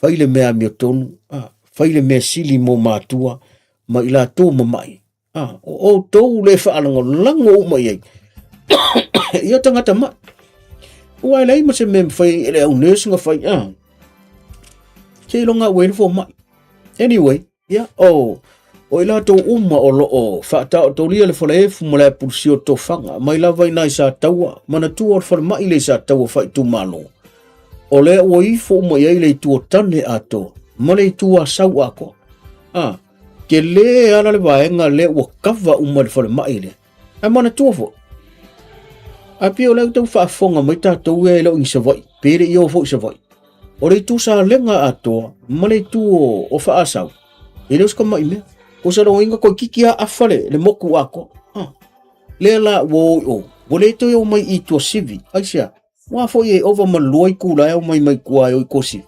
S4: Fai le mea amiotonu, ah. Fai le mea sili mo matua ma i latou mamai. Ah, o outou le faalagolago uma i ai. Ia tagata mai. Ua e leai ma se mea mafai e le au nurse na fai. Ah. Seiloga ua i le fomai. Anyway, ia, oh, O i latou uma o lo o faataotolia le falaefu ma le apulusia o tofaga mai lava i nai Sataua, manatua o le falemai le i Sataua faaitumalo, o lea ua ifo uma i ai le itu o tane atoa ma le itu Asau atoa. A, ke lē ala le vaega lea ua kava uma i le falemai lea. Ae manatua foi, a pei o lea ua tau faafofoga mai tatou ia e le o ni Savaii, pe le i oo foi i Savaii. O le itu Salega atoa ma le itu o Faasau, e le o se tamai mea. O se loiga toeitiiti lava afa le motu atoa. Ha. Lea la ua o i o, ua le toe o mai i Tuasivi. Aisea? Aua foi e ova ma le 2 itula e omai mai tua e o i Tuasivi.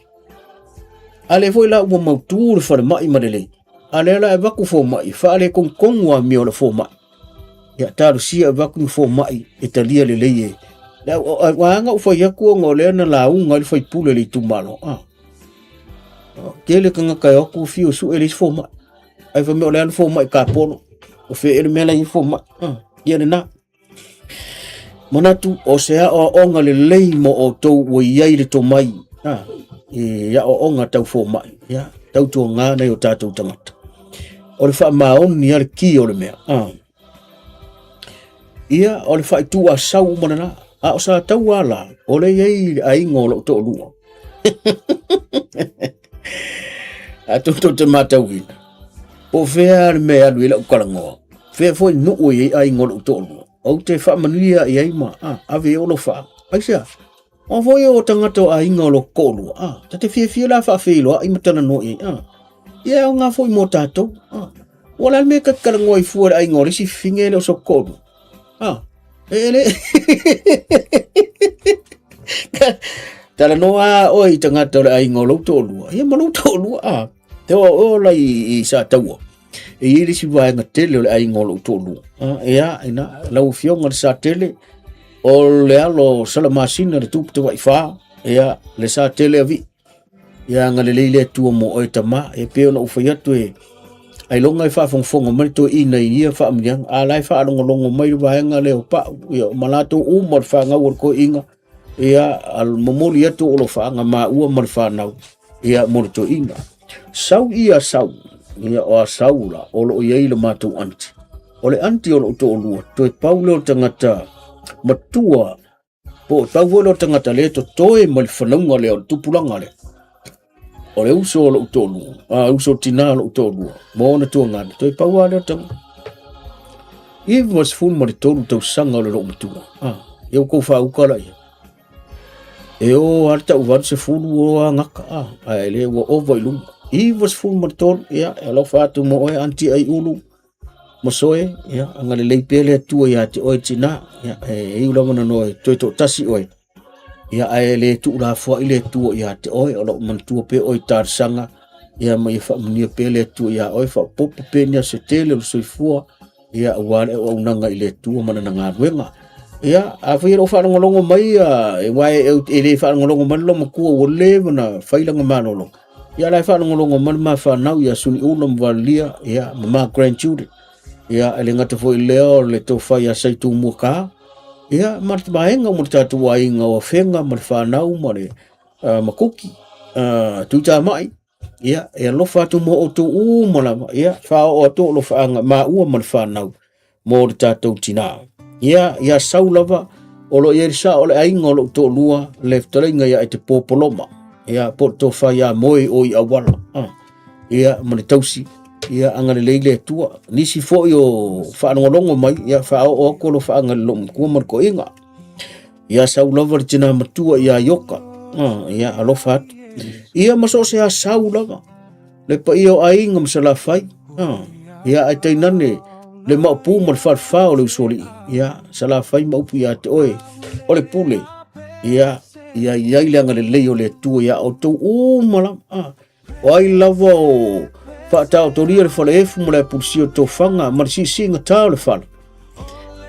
S4: A lea foi la ua mautu le falemai ma lelei. A lea la e avatu fomai, e faaletonutonu amio o le fomai. Ia talosia e avatu ni fomai e talia lelei e. Le vaega ua fai atu ona o lea na lauga ai le faipule o le itumalo. Ah. Tele tagata e o atu fiu e sue le isi fomai. Ae fai mai o le a le fomai kapolo. O fea ea le mea la e i ai fomai. Ah. Ia lena. Manatu o se aoaoga lelei mo outou ua i ai le tomai ah, i aoaoga tau fomai, ia, tautuaga nai o tatou tagata. O le faamaoni a le ki o le mea. Ah. Ia, o le faaitu a sau uma lena. A o sa tau ala, o le i ai le aiga o lou toalua. A tou te matauina, po o fea le mea e alu i ai lau talanoa, fea foi nuu e i ai aiga o lou toalua, ou te faamanuia i ai ma a, ave i ai o lou faa. Aisea? O foi o tagata o aiga o lou toalua, a, ta te fiafia la faafeiloai ma talanoa i ai, a. Ia e aoga foi mo tatou, a. Ua le a le mea ta te talanoa ai fua i le aiga o le isi fafine e le o so toalua. A, e le... Talanoa oe i tagata o le aiga o lou toalua, ia ma lou toalua, a. Te oa oe ola i Sataua. E i ai le isi vaega tele o le aiga o lou toalua. A, ia, ina, lau afioga le Satele, o le alo o Salamasina le tupu tawaifa, ia, le Satele avii. Ia agalelei le Atua mo oe tama, e pei ona ou fai atu e ailoga e faafogafoga mai le toeaina i ia faamanuiaga, a la e faalogologo mai le vaega lea o Pau, ia ma latou uma o le fanau o le toeaina, ia momoli atu o alofaaga maua ma le fanau, ia mo le toeaina. Sau ia sau, ia o Asau la, o lo o i ai le matou aunty. O le aunty o lou toalua, toe pau lea o le tagata matua Po o tau foi lea o tagata lea e totoe mai le fanauga lea o le tupulaga lea. O le uso o lou toalua, a uso tinā o lou toalua, ma ona tuagana, toe pau lava lea o tagata. 93 tausaga o le lou matua. Ah, ia ua tou faauka laia. E o lava le tau 80 o a gata, ah, ae le ua ova i luga. 93, ia, e alofa atu mo oe, aunty Aiulu, Masoe, ia, agalelei pea le Atua ia te oe tinā, ia, e iu lava ona noa e toe toatasi oe, ia, ae le tuulafoai le Atua ia te oe, o lo o manatua pea oe i talosaga, ia, ma ia faamanuia pea le Atua ia oe, faaopoopo pea ni aso tele o le soifua, ia, aua le auaunaga i le Atua ma lana galuega. Ia, afai e le o faalogologo mai, ia, aua e le faalogologo mai le loomatua ua leva ona fai lana malologa, Ia la e faalogologo mai le ma fanau ia Suniula ma Valelia, ia ma ma grandchildren. Ia e le gata foi i lea o le tofa ia Saitumua Ka. Ia ma le vaega uma le tatou aiga o Afega ma le fanau ma le Makuki, Tuitamai. Ia e alofa atu mo outou uma lava. Ia faaoo atu o alofaaga maua ma le fanau mo le tatou tinā. Ia, ia sau lava, o lo o i ai le sao o le aiga o lou toalua, le fetalaiga ia Etepo Poloma, ia, po o le tofa ia Moe o i Auala, ah, ia, ma le tausi, ia, agalelei le Atua. Nisi foi o faalogologo mai, ia, faaoo atu alofaaga i le loomatua ma le toeaina. Ia sau lava le tinā matua ia Ioka, ah, ia, alofa atu. Ia, ma so o se asau lava, le paia o aiga ma Salafai, ah, ia, ae tainane le maopu ma le falefa o le usoalii, ia, Salafai ma upu ia te oe, o le pule, ia, ia i ai le agalelei o le Atua ia outou uma lava, ah, o ai lava o faataotolia le falaefu ma le apulusia o tofaga ma le siisiigatā o le fala,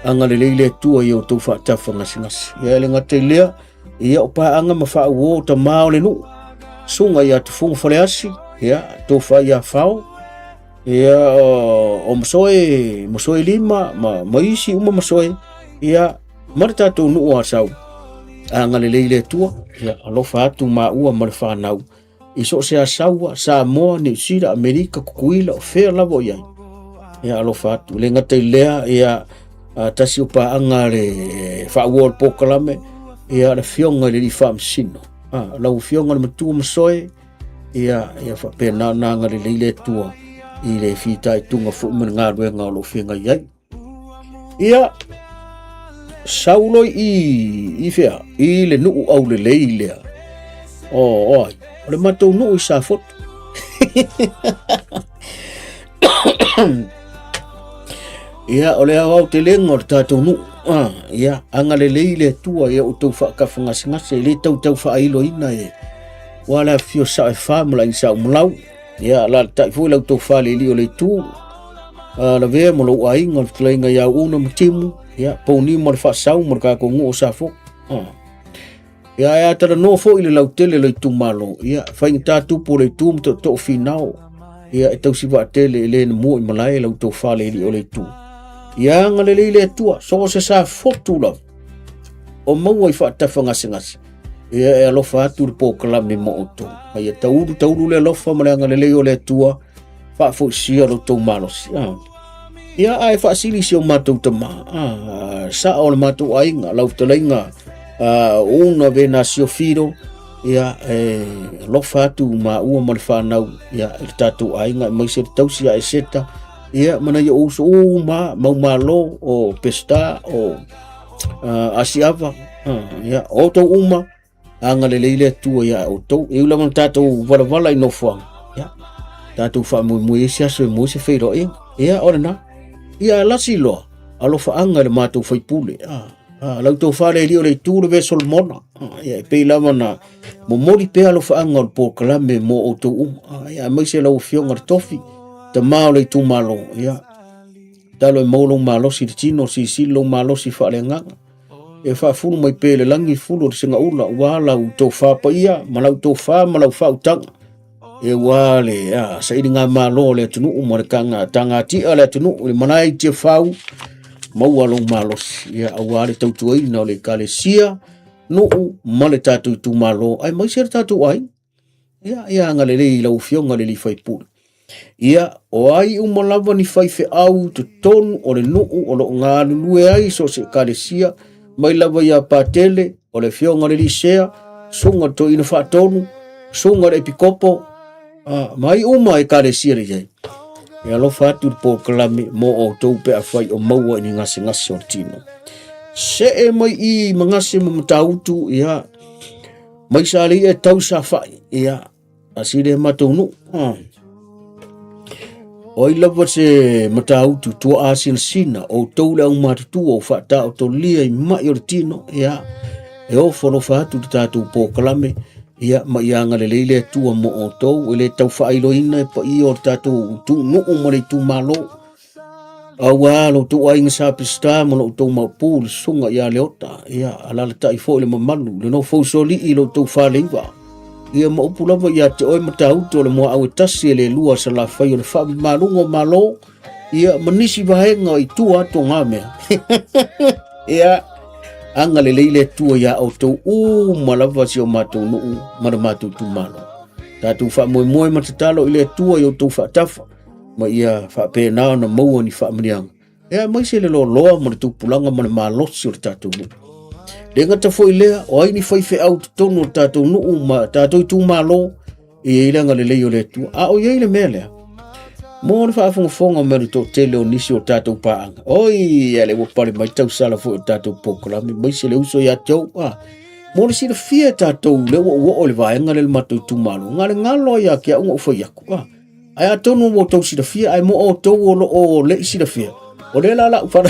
S4: agalelei le Atua i outou faatafa gasegase. Ia e le gata i lea, ia o paaga ma faauo tamā o le nuu, susuga ia Tufuga Faleasi, ia tofa ia Fao, ia o Masoe, Masoe Lima ma isi uma Masoe, ia ma le tatou nuu o Asau. Agalelei le Atua, ia alofa atu maua ma le fanau i so o se Asaua, Samoa, Niu Sila, Amerika, Kukuila, o fea lava o i ai. Ia alofa atu. Le gata i lea, ia tasi o paaga le faaua o le polokalame, ia le afioga i le alii faamasino. Lau afioga le matua masoe, ia ia faapena ona agalelei le Atua i le fitaituga foi ma le galuega o lo o feagai ai. Ia, sau loa i fea, i le nuu aulelei lea. O, oi, o le matou nuu i Safotu. Ia, o le aoaotelega o le tatou nuu. Ah, ia, agalelei le Atua ia outou faatafagasegase, e le tautau faailoina e ua le afifio sao e fa ma lai sao malau. Ia, alaalatai foi lau tofa le alii o le itu. Ah, lavea ma lou aiga, o le fetalaiga ia Uuna ma Timu. Ia, pouni ma le faasau ma le tatou nuu o Safotu. Ah. Ia, ae a talanoa foi i le lautele o le itumalo, ia, faigata tupu o le itu ma tootoo finao. Ia, e tausi vaatele e le na mua i malae lau tofa le alii o le itu. Ia agalelei le Atua, so o se Safotu lava o maua i faatafagasegase. Ia e alofa atu le polokalame mo outou. Ma ia taulu taulu le alofa ma le agalelei o le Atua, faafoisia lo outou malosi. Ah. Ia ae faasili si o matou tama, ah, sao o le matou aiga, lau fetalaiga, ah, una Venasio Fido, ia e alofa atu maua ma le whanau, ia i le tatou aiga, e maise le tausi a Eseta, ia mana ia uso uma, mau malo o Pesta, o Asiava, ia outou uma, agalelei le Atua ia outou. E ula mana tatou valavala i nofoaga, ia tatou faamoemoe i se aso e moe se feiloaiga. Ia o lena. Ia lasi loa, alofaaga i le matou faipule. Lau tofa le alii o le itu le ve Solomona. Ia e pei lava na momoli pea alofaaga o le polokalame mo outou uma. Ia aemaise lau afioga le tofi, tama o le itumalo. Ia talo e maua lou malosi i le tino, silisili lou malosi faaleagaga. E faafulu mai pea i le lagi fulu o le segaula, ua lau tofa paia ma lau tofa ma lau faautaga. E ua le sailiga malo o le atunuu ma le tagatia o le atunuu, le malae i Tiafau, maua lou malosi, ia aua le tautuaina o le ekalesia, nuu ma le tatou itumalo, aemaise le tatou aiga. Ia, ia agalelei i lau afioga le alii faipule. Ia, o ai uma lava ni faifeau i totonu o le nuu o lo o galulue ai so o se ekalesia, mai lava ia Patele, o le afioga le Lisea, susuga le Toeaina Faatonu, susuga le Epikopo, ma ai uma ekalesia le i ai. E alofa atu le polokalame mo outou pe afai o maua i ni gasegase o le tino. See mai i Magase ma Matautu, ia, mai sa leia e tau safa'i, ia, a si le matou nuu. O ai lava se Matautu tuaa sinasina, outou le aumatutua o faataotolia i mai o le tino, ia, e ofo alofa atu le tatou polokalame, ia, ma ia agalelei le Atua mo outou, e le tau faailoina e paia o le tatou nuu ma le itumalo. Aua lo outou aiga sa Peseta ma lo outou maopu le susuga ia Leota, ia alaalatai foi le mamalu, le nofo usoalii i lo outou faleiva. Ia ma upu lava ia te oe Matautu o le muaau e tasi e le lua Salafai o le faamamaluga o Malo, ia ma nisi vaega i tua atu o ngā mea. Ia, agalelei le Atua ia outou uma lava si o matou nuu ma le matou itumalo. Tatou faamoemoe ma tatalo i le Atua i outou faatafa, ma ia faapena ona maua ni faamanuiaga e aemaise le loaloa ma le tupulaga ma le malosi o le tatou nuu. Le gata foi lea, o ai ni faifeau totonu o le tatou nuu ma tatou itumalo, e i ai le agalelei o le Atua. A o i ai le mea lea, mo le faafogafoga mai le toatele o nisi o tatou paaga. Oi, a le ua pale mai tausala foi o tatou polokalame, maise le uso ia te ou. Ah, mo le silafia e tatou le ua oo le vaega lea le matou itumalo, galengalo ai ia te au na ou fai atu. Ah, Ae atonu ua outou silafia, ae mo outou o lo o le i silafia, o lea la lau fala.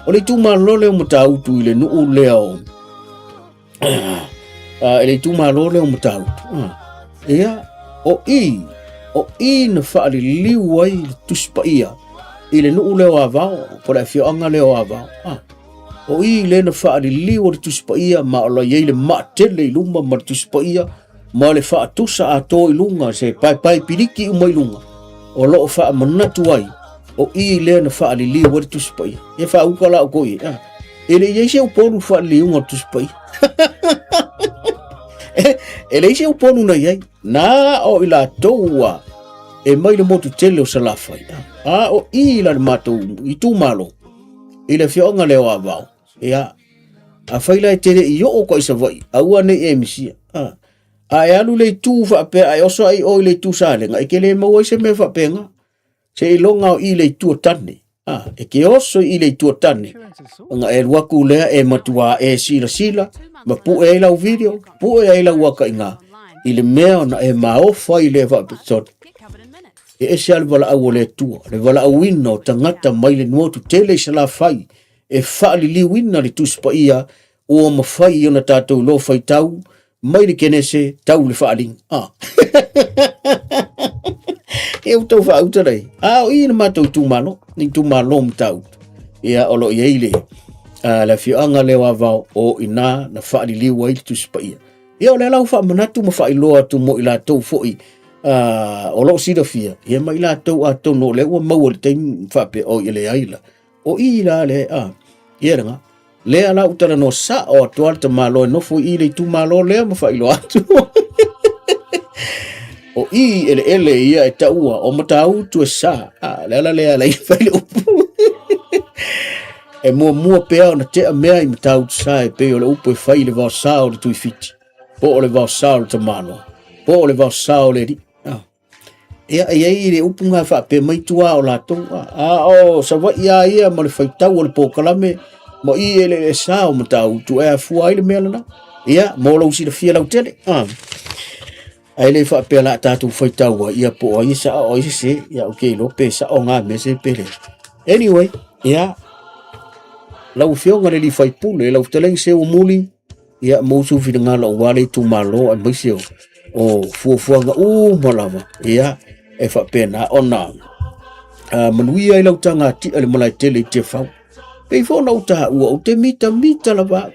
S4: O le itumalo lea o Matautu i le nuu lea o i le itumalo lea o Matautu. Ia, o i na faaliliu ai le Tusi Paia i le nuu lea o Avao, po o le afioaga lea o Avao. O i lea na faaliliu o le Tusi Paia ma o la i ai le maa tele i luma ma le Tusi Paia ma le faatusa atoa i luga se paepae piliki uma i luga o lo o faamanatu ai o i lea na faaliliu ai le Tusi Paia. Ia faauka la outou i ai. E le i ai se upolu faaliliuga o le Tusi Paia. E leai se upolu na i ai. Na o i latou ua E mai le motu tele o Salafai. A o i la le matou itumalo i le afioaga lea o Avao. Ia, afai la e te le i oo koa i Savaii, aua ne i e misia. A, a e alu le itu faapea, a e oso ai o i le itu Salega, e te le maua ai se mea faapena. Seiloga o i le itu o Tane. A, e te oso i le itu o Tane, ona e alu atu lea e matua e silasila ma pue ai lau video, pue ai lau akaiga i le mea ona e maofa i le faapitoa. E ese lava le valaau o le Atua, le valaauina o tagata mai le motu tele i Salafai e faaliliuina le Tusi Paia ua mafai ona tatou iloa faitau mai le Kenese tau le faaliga. Ah. E ua tau faauta lei. A o i le matou itumalo, ni itumalo Matautu. Ia o lo o i ai le, le afioaga lea o Avao o i ina na faaliliu ai le Tusi Paia. Ia o lea la ua faamanatu ma faailoa atu mo i latou foi o lo o silafia, ia ma i latou atonu o lea ua maua i le taimi faapea, oi e leai la. O i la le, a, ia lena. Lea la ua talanoa sao atu lava le tamaloa e nofo i i le itumalo lea ma faailoa atu. O i eleele ia e taua o Matautu e sa. A, le ala lea la i fai le upu. E muamua pea ona tea mea i Matautu sa e pei o le upu e fai i le vaosa o le Tuifiti, po o le vaosa o le tamaloa, po o le vaosa o le alii. A. Ia, e i ai le upu na faapea mai tua o latou, a o Savaii lava ia ma le faitau o le polokalame ma i eleele sa o Matautu e afua ai le mea lena. Ia, mo lou silafia lautele. A. Ae le faapea la tatou faitau ai, ia po o ai e sao o ai e sese, ia ou te iloa pe sao ngā mea se pe le. Anyway, ia, lau Afioga i le alii faipule, lau fetalaiga Seuamuli, ia mo sou finagalo aua le itumalo aemaise o fuafuaga uma lava, ia, e faapena ona manuia ai lau tagati'a i le malae tele i Tiafau. Pei foi ona ou taua, ou te mitamita lava au.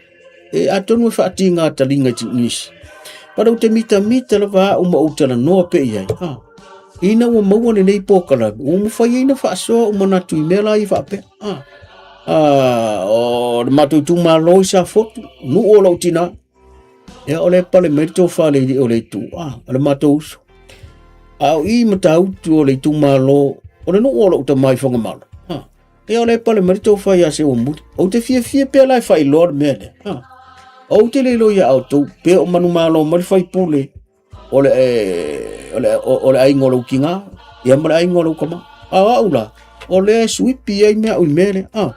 S4: E atonu e faatiga taliga i nisi. But ou te mitamita lava au ma ou talanoa pea i ai. Ha. Ina ua maua lenei polokalame, ua mafai ai na faasoa ou manatu i mea la ia faapea. Ha. Ah, o le matou itumalo i Safotu, nuu o lou tina. Ia, o le pale mai le tofa le o le itu, ah, o le matou uso. A o i Matautu o le itumalo, o le nuu o lou tama i Fagamalo. Ha. Ia, o le pale mai le tofa ia Seuamuli. Ou te fiafia pea la e faailoa le mea lea. Ha. Ou te le iloa ia outou, pe o manumalo mai le faipule, o le, o le, o le aiga o lou tiga, ia ma le aiga o lou tama. A o au la, o lea e suipi ai mea au i mea lea. Ah.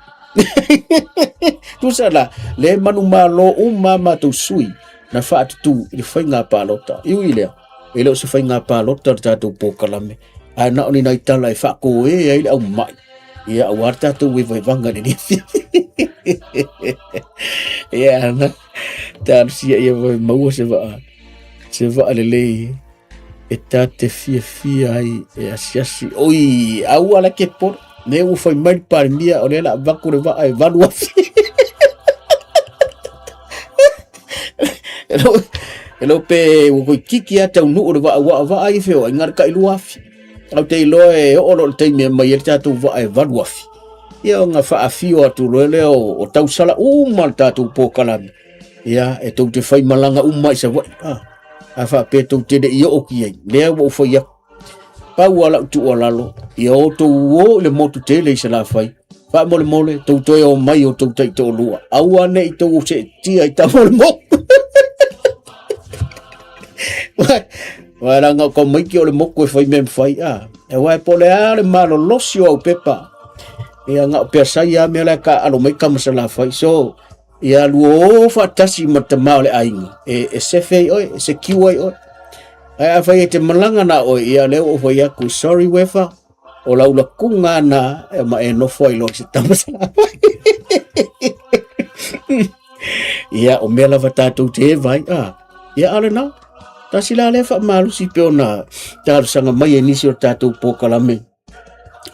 S4: Tusa la, le manumalo uma a matou sui na faatutu i le faiga palota. I ui lea, e le o se faiga palota le tatou polokalame, ae na o ni nai tala e faakoe ai le aumai. Ia, aua le tatou vaivaivaga i lenei afiafi. Ia, na, talosia ia maua se vaa, se vaa lelei e ta te fiafia ai e asiasi. Oi, aua la ke polo. Ne ua fai mai le Palemia, o lea la avatu le vaa e 8,000. E lo pe ua toeitiiti lava taunuu le vaa, ua vaa ia feoaiga le tai 2,000. Au te iloa e oo loa i le taimi e aumai ai le tatou vaa e 8,000. Ia ona faafio atu loa lea o tausala uma le tatou polokalame. Ia, e tou te faimalaga uma i Savaii. Ah, a faapea tou te le i oo ki ai, lea ua ou fai atu. Pau lava lau tuualalo, ia outou o i le motu tele i Salafai, faamolemole, tou toe o mai o tou taitoalua. Aua ne i tou seetia i tama o le motu. Wai ranga o ka maiki o le moku e whai mea mwhai a. E wai po le a le malolosi o au pepa. Ia ngā o pea sai a mea lai ka alo mai ka masala whai. So, ia lua o whaatasi ma te mao le ainga. E sefe ai oe, e secure ai oe. Ai a whai e te malanga na oe, ia leo o whai aku, sorry wefa, o lau lakunga na, e ma e nofo ai loa se tama sala whai. Ia, o mea lava tātou te e vai, a, ia ale nā, tasi la lea whaamalusi pe ona talosaga mai e nisi o tātou polokalame.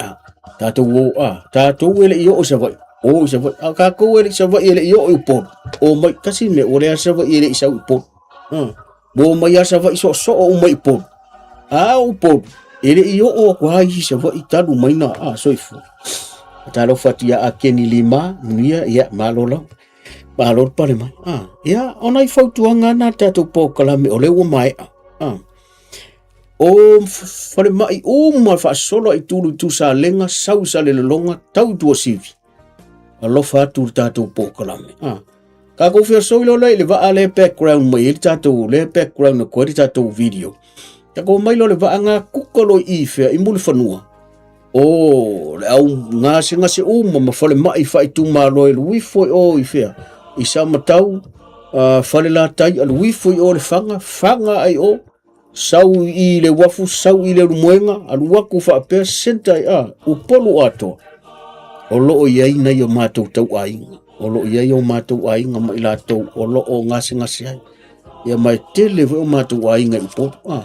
S4: A, tātou o, a, tātou e le i oo i Savaii, o i Savaii, a kākou e le i Savaii e le i oo i Upolu, o mai, tasi mea, ua lea Savaii e le i sau i Upolu. A, o mai a Savaii soosoo uma i Upolu. A o Upolu, e le i oo aku lava isi Savaii talu mai na, a, soifua. Talofa atu ia Akeni Lima, manuia, ia, malo lava. Malo le pale mai. A, ia, o nai fautuaga na le tatou polokalame o lea ua maea. A. O falemai uma faasolo i tulu i Tusalega, sau i Salelologa, tau i Tuasivi. Alofa atu le tatou polokalame. Ah. Tatou feasoi loa lea i le vaa lea background mai ai le tatou lea background na koe le tatou video. Tatou mai loa le vaa ngā kuka loa i fea i Mulifanua. O le au gasegase uma ma falemai faaitumalo e luifo i o i fea. I Samatau, Falelatai, a luifo i o le Faga, Faga ai o, sau i le uafu, sau i le Ulumoega, alu atu faapea centre ai, a, Upolu atoa. O lo o i ai nai o matou tauaiga, o lo o i ai o matou aiga ma i latou o lo o gasegase ai. Ia ma e tele foi o matou aiga i Upolu. A,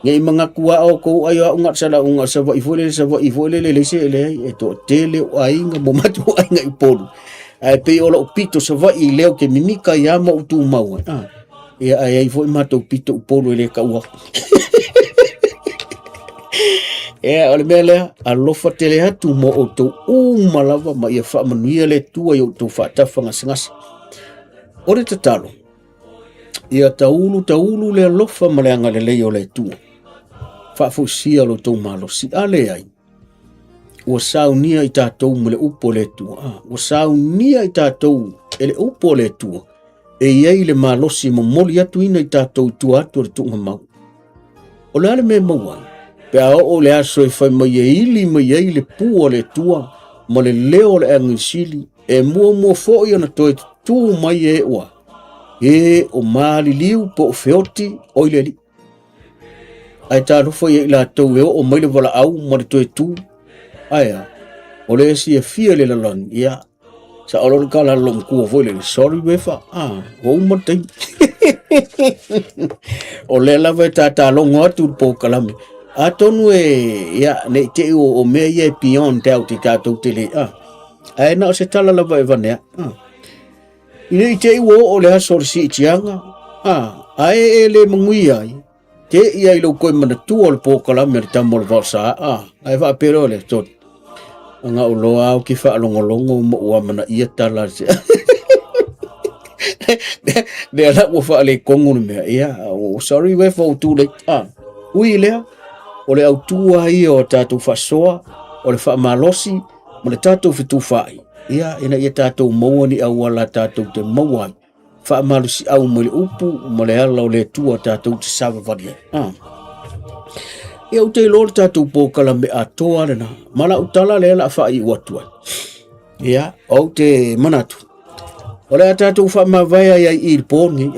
S4: ne i manatu lava outou ai o au na o le na o Savaii foi lele, Savaii foi lele, leai se leai, e toatele o aiga ma o matou aiga i Upolu. Ae pei o lou pito Savaii lea ou te mimika ai lava ma ou tumau ai. A, ia ae i ai foi matou pito Upolu e le tau atu. Ia, o le mea lea, alofa tele atu mo outou uma lava ma ia faamanuia le Atua i outou faatafa gasegase. O le tatalo, Ia taulu taulu le alofa ma le agalelei o le Atua. Faafoisia lo outou malosi. A leai, ua saunia i tatou ma le upu a le Atua. A, ua saunia i tatou e le upu a le Atua e i ai le malosi e momoli atu ina i tatou i tua atu o le tuugamau. O le a le mea e maua ai? Pe a oo le aso e fai mai e ili mai ai le pu a le Atua ma le leo o le agisili, e muamua foi ona toe tutū mai e ua, e o maliliu po o feoti o i le Alii. Ae talofa ia i latou e oo mai le valaau ma le toe tū. Ae a, o le siafia le lalolagi, ia, sao loa le tala a le loomatua foi lele, sorry Wefa, ah, ua uma le taimi. O lea lava e tatalogo atu le polokalame. Atonu e, ia, ne i te i o mea ia e beyond doubt i tatou te le, ah, ae na o se tala lava e vanea. Ah. I ne i te i ua oo le aso o le siitiaga, ah, ae e le manuia ai, te ia i lou koe manatua o le polokalame a le tama o le vaosa, ah, ae faapea loa le tonu. Anga o loa au ki whaalongolongo mo ua mana ia tala se. Lea la ua whaale kongo le mea. Ia, oh, sorry we for too late. Ah, ui lea, o le autua ia o tātou whasoa, o le whaamalosi, ma le tātou fetuwhai. Ia, ina ia tātou maua ni auala tātou te maua ai. Faamalosiau mai le upu ma le ala o le Atua tatou te savavali ai. Ah. Ia ou te iloa le tatou polokalame atoa lena, ma lau tala lea la faaiu atu ai. Ia, ou te manatu, o le a tatou faamavae ai ai i le po lenei.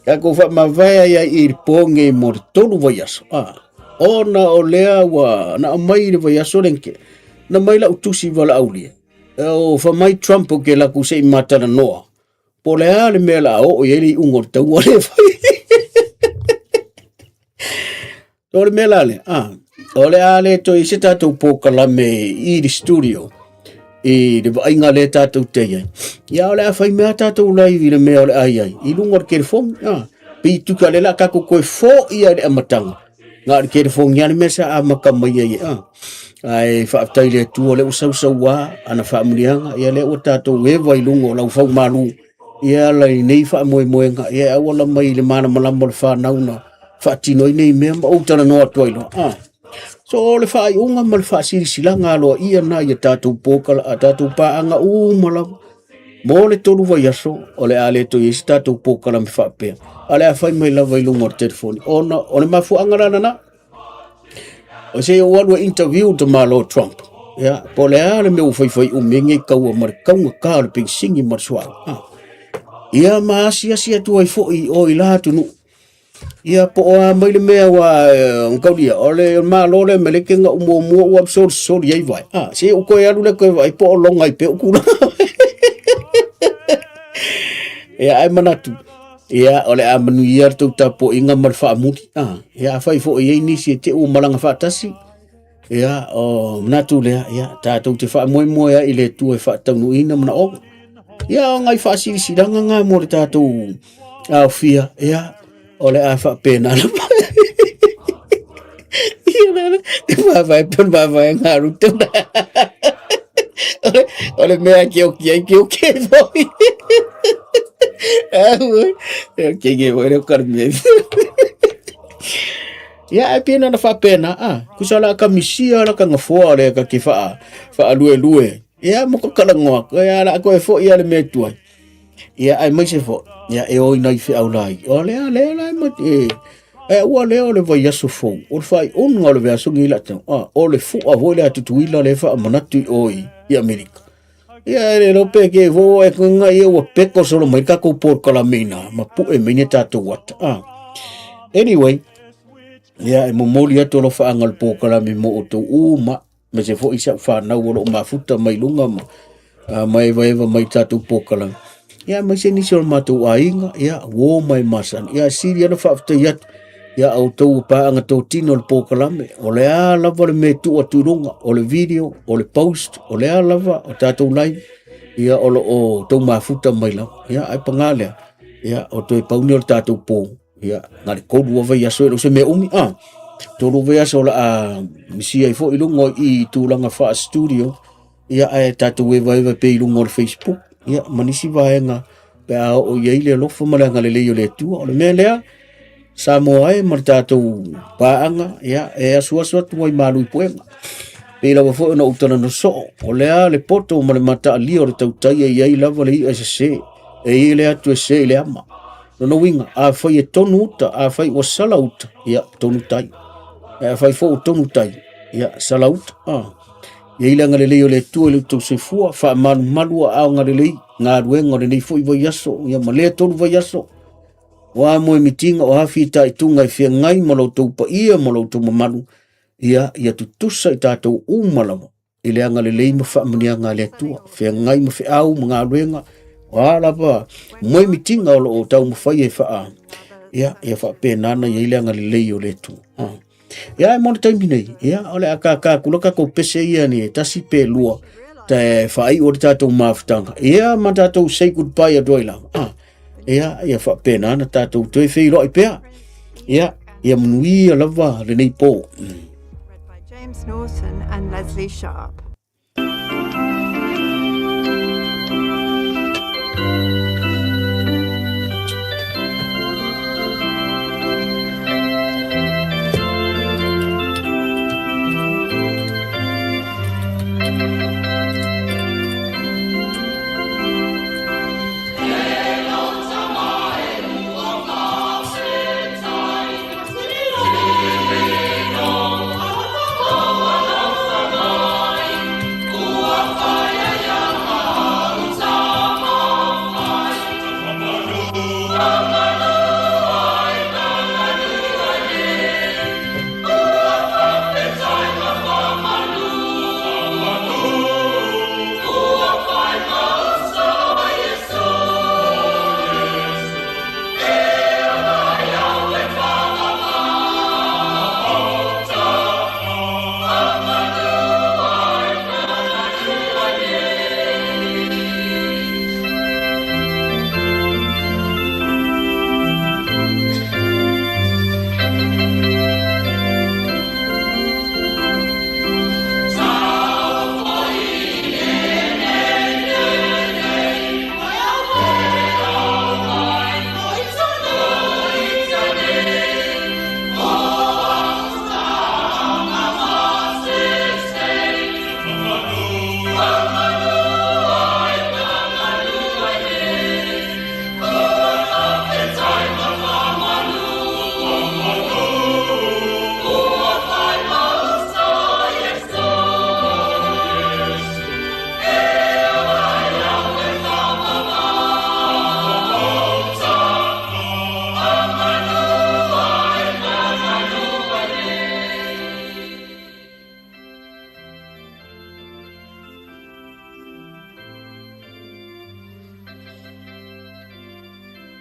S4: Tatou faamavae ai ai i le po lenei mo le 3 vaiaso. Ah. Ona o lea ua na aumai le vaiaso lenke, na mai lau tusi valaaulia. O fa mai Trump o ke laku se i matalanoa. Po le a le mea la o i ai le iuga o le taua le fai. O le mea la lea, ah, o le a le toe i se tatou polokalame i le studio i le vaaiga lea tatou te i ai. Ia o le a fai mea tatou live i le mea o le a i ai, i luga o le telefoni. Ah, pe tuka le la tatou toe fo'i ai le amataga. Na o le telefoni lava le mea sa amata mai ai, ah. Ae faafetai i le Atua o lea ua sausaua ana faamanuiaga, ia lea ua tatou eva i luga o lau faumalu ia ala i nei faamoemoega, ia e auala mai i le malamalama o le fanau na faatino ai nei mea ma ou talanoa atu ai loa. Ah. So o le faaiuga ma le faasilasilaga aloaia na ia tatou pokala, a tatou paaga uma lava. Mo le 3 vaiaso, o le a le toe i ai se tatou polokalame faapea. A o le a fai mai lava i luga o le telefoni. Ona o le mafuaaga la lena, o se ou alu e interview le tamaloa Trump. Ia, po o le a le mea ua faifai umi ai nei taua ma le taugata o le penisini ma le suauu. Ah. Ia ma asiasi atu ai foi i o i la atunuu. Ia po o a mai le mea ua taulia, o le Malo le Meleke na muamua ua solisoli ai vai. Ah, se ou toe alu lea toe vaai po o loga ai pea ou tulaga. Ia ae manatu, ia o le a manuia le tou tapuaiga ma le faamuli. Ah, ia afai foi e i ai nisi e te i ua malaga faatasi, ia o manatu lea, ia tatou te faamoemoe ai i le Atua e faataunuuina manaoga. Ia o nai faasilasilaga na mo le tatou aofia, ia o le a faapena lava. Ia le le te vaavaai pe o le vaavaega a Ruta. O le mea e ke oki ai, ke oki ai foi. Ke ke wele o ka me. Ia e pena na faapena a kusa la ka misia la ka ngafoa le ka ke faa faa lue lue. Ia mo ka kala ngoa ko ia la ko e fo ia le me tuai. Ia ai mai se fo ia e oi nei fe au lai. O le a le la ma e e ua le o le vai aso fou. O le fai un o le aso ngi la tau. A o le fu a voi le atutuila le fa manatu i oi i Amerika. Ia e le lope ke vo e kunga ia ua peko solo mai ka ko por kalamina ma pu e mine tātou wata. Ah. Anyway, ia e momoli atu lo whaanga le pōkalami mo o tau uma me se fo isa whanau o lo mafuta mai lunga ma mai evaeva mai tātou pōkalami. Ia mai se nisi o le mātou aiga, ia wō mai masani. Ia siri ana whaafetai atu, ia au tau pāanga tō tino le pōkalame. O le a lava le me tuu atu runga, o le video, o le post, o le a lava o tātou live, ia o lo o tau mafuta mai lava. Ia ai pangā lea, ia o toe pauni o le tātou pō. Ia, na le kolu o vai aso e lo se mea umi, ah. Tolu vai aso la a misi ai fo i lunga i tūlanga wha studio, ia ae tātou evaeva pe i lunga o le Facebook, ia ma nisi vaega pe a oo i ai le alofa ma le agalelei o le Atua. O le mea lea, Samoa e ma le tātou paaga, ia e asuasu atu ai malu i puega. Pei lava foi ona ou talanoa soo, o le a le poto ma le mataalia o le tautai e i ai lava le i'a e sesē, e i ai le atu e sē i le ama. Lona uiga, afai e tonu uta, afai ua sala uta, ia tonu tai. Ae afai foi ua tonu tai, ia sala uta. Ah. Ia i le agalelei o le Atua i lo outou soifua, faamalumalu aao agalelei, galuega o lenei foi vaiaso, ia ma lea tolu vaiaso. O a moemitiga o a fitaituga e feagai ma lo outou paia ma lo outou mamalu, ia, ia tutusa i tatou uma lava i le agalelei ma faamanuiaga a le Atua, feagai ma feau ma galuega, o a lava moemitiga o lo o taumafai e faa, ia, ia faapena ona i ai le agalelei o le Atua. Ah. Ia e mo le taimi nei, ia o le a kākā kula kākou pese ia ni e tasi pe lua, te whaai o le tātou mafutanga. Ia ma tātou say goodbye atu ai lava. Ah, ia, ia whaapena ana tātou toe wheiroai pea. Ia, ia manuia lava lenei pō.
S7: Read by James Norton and Leslie Sharp.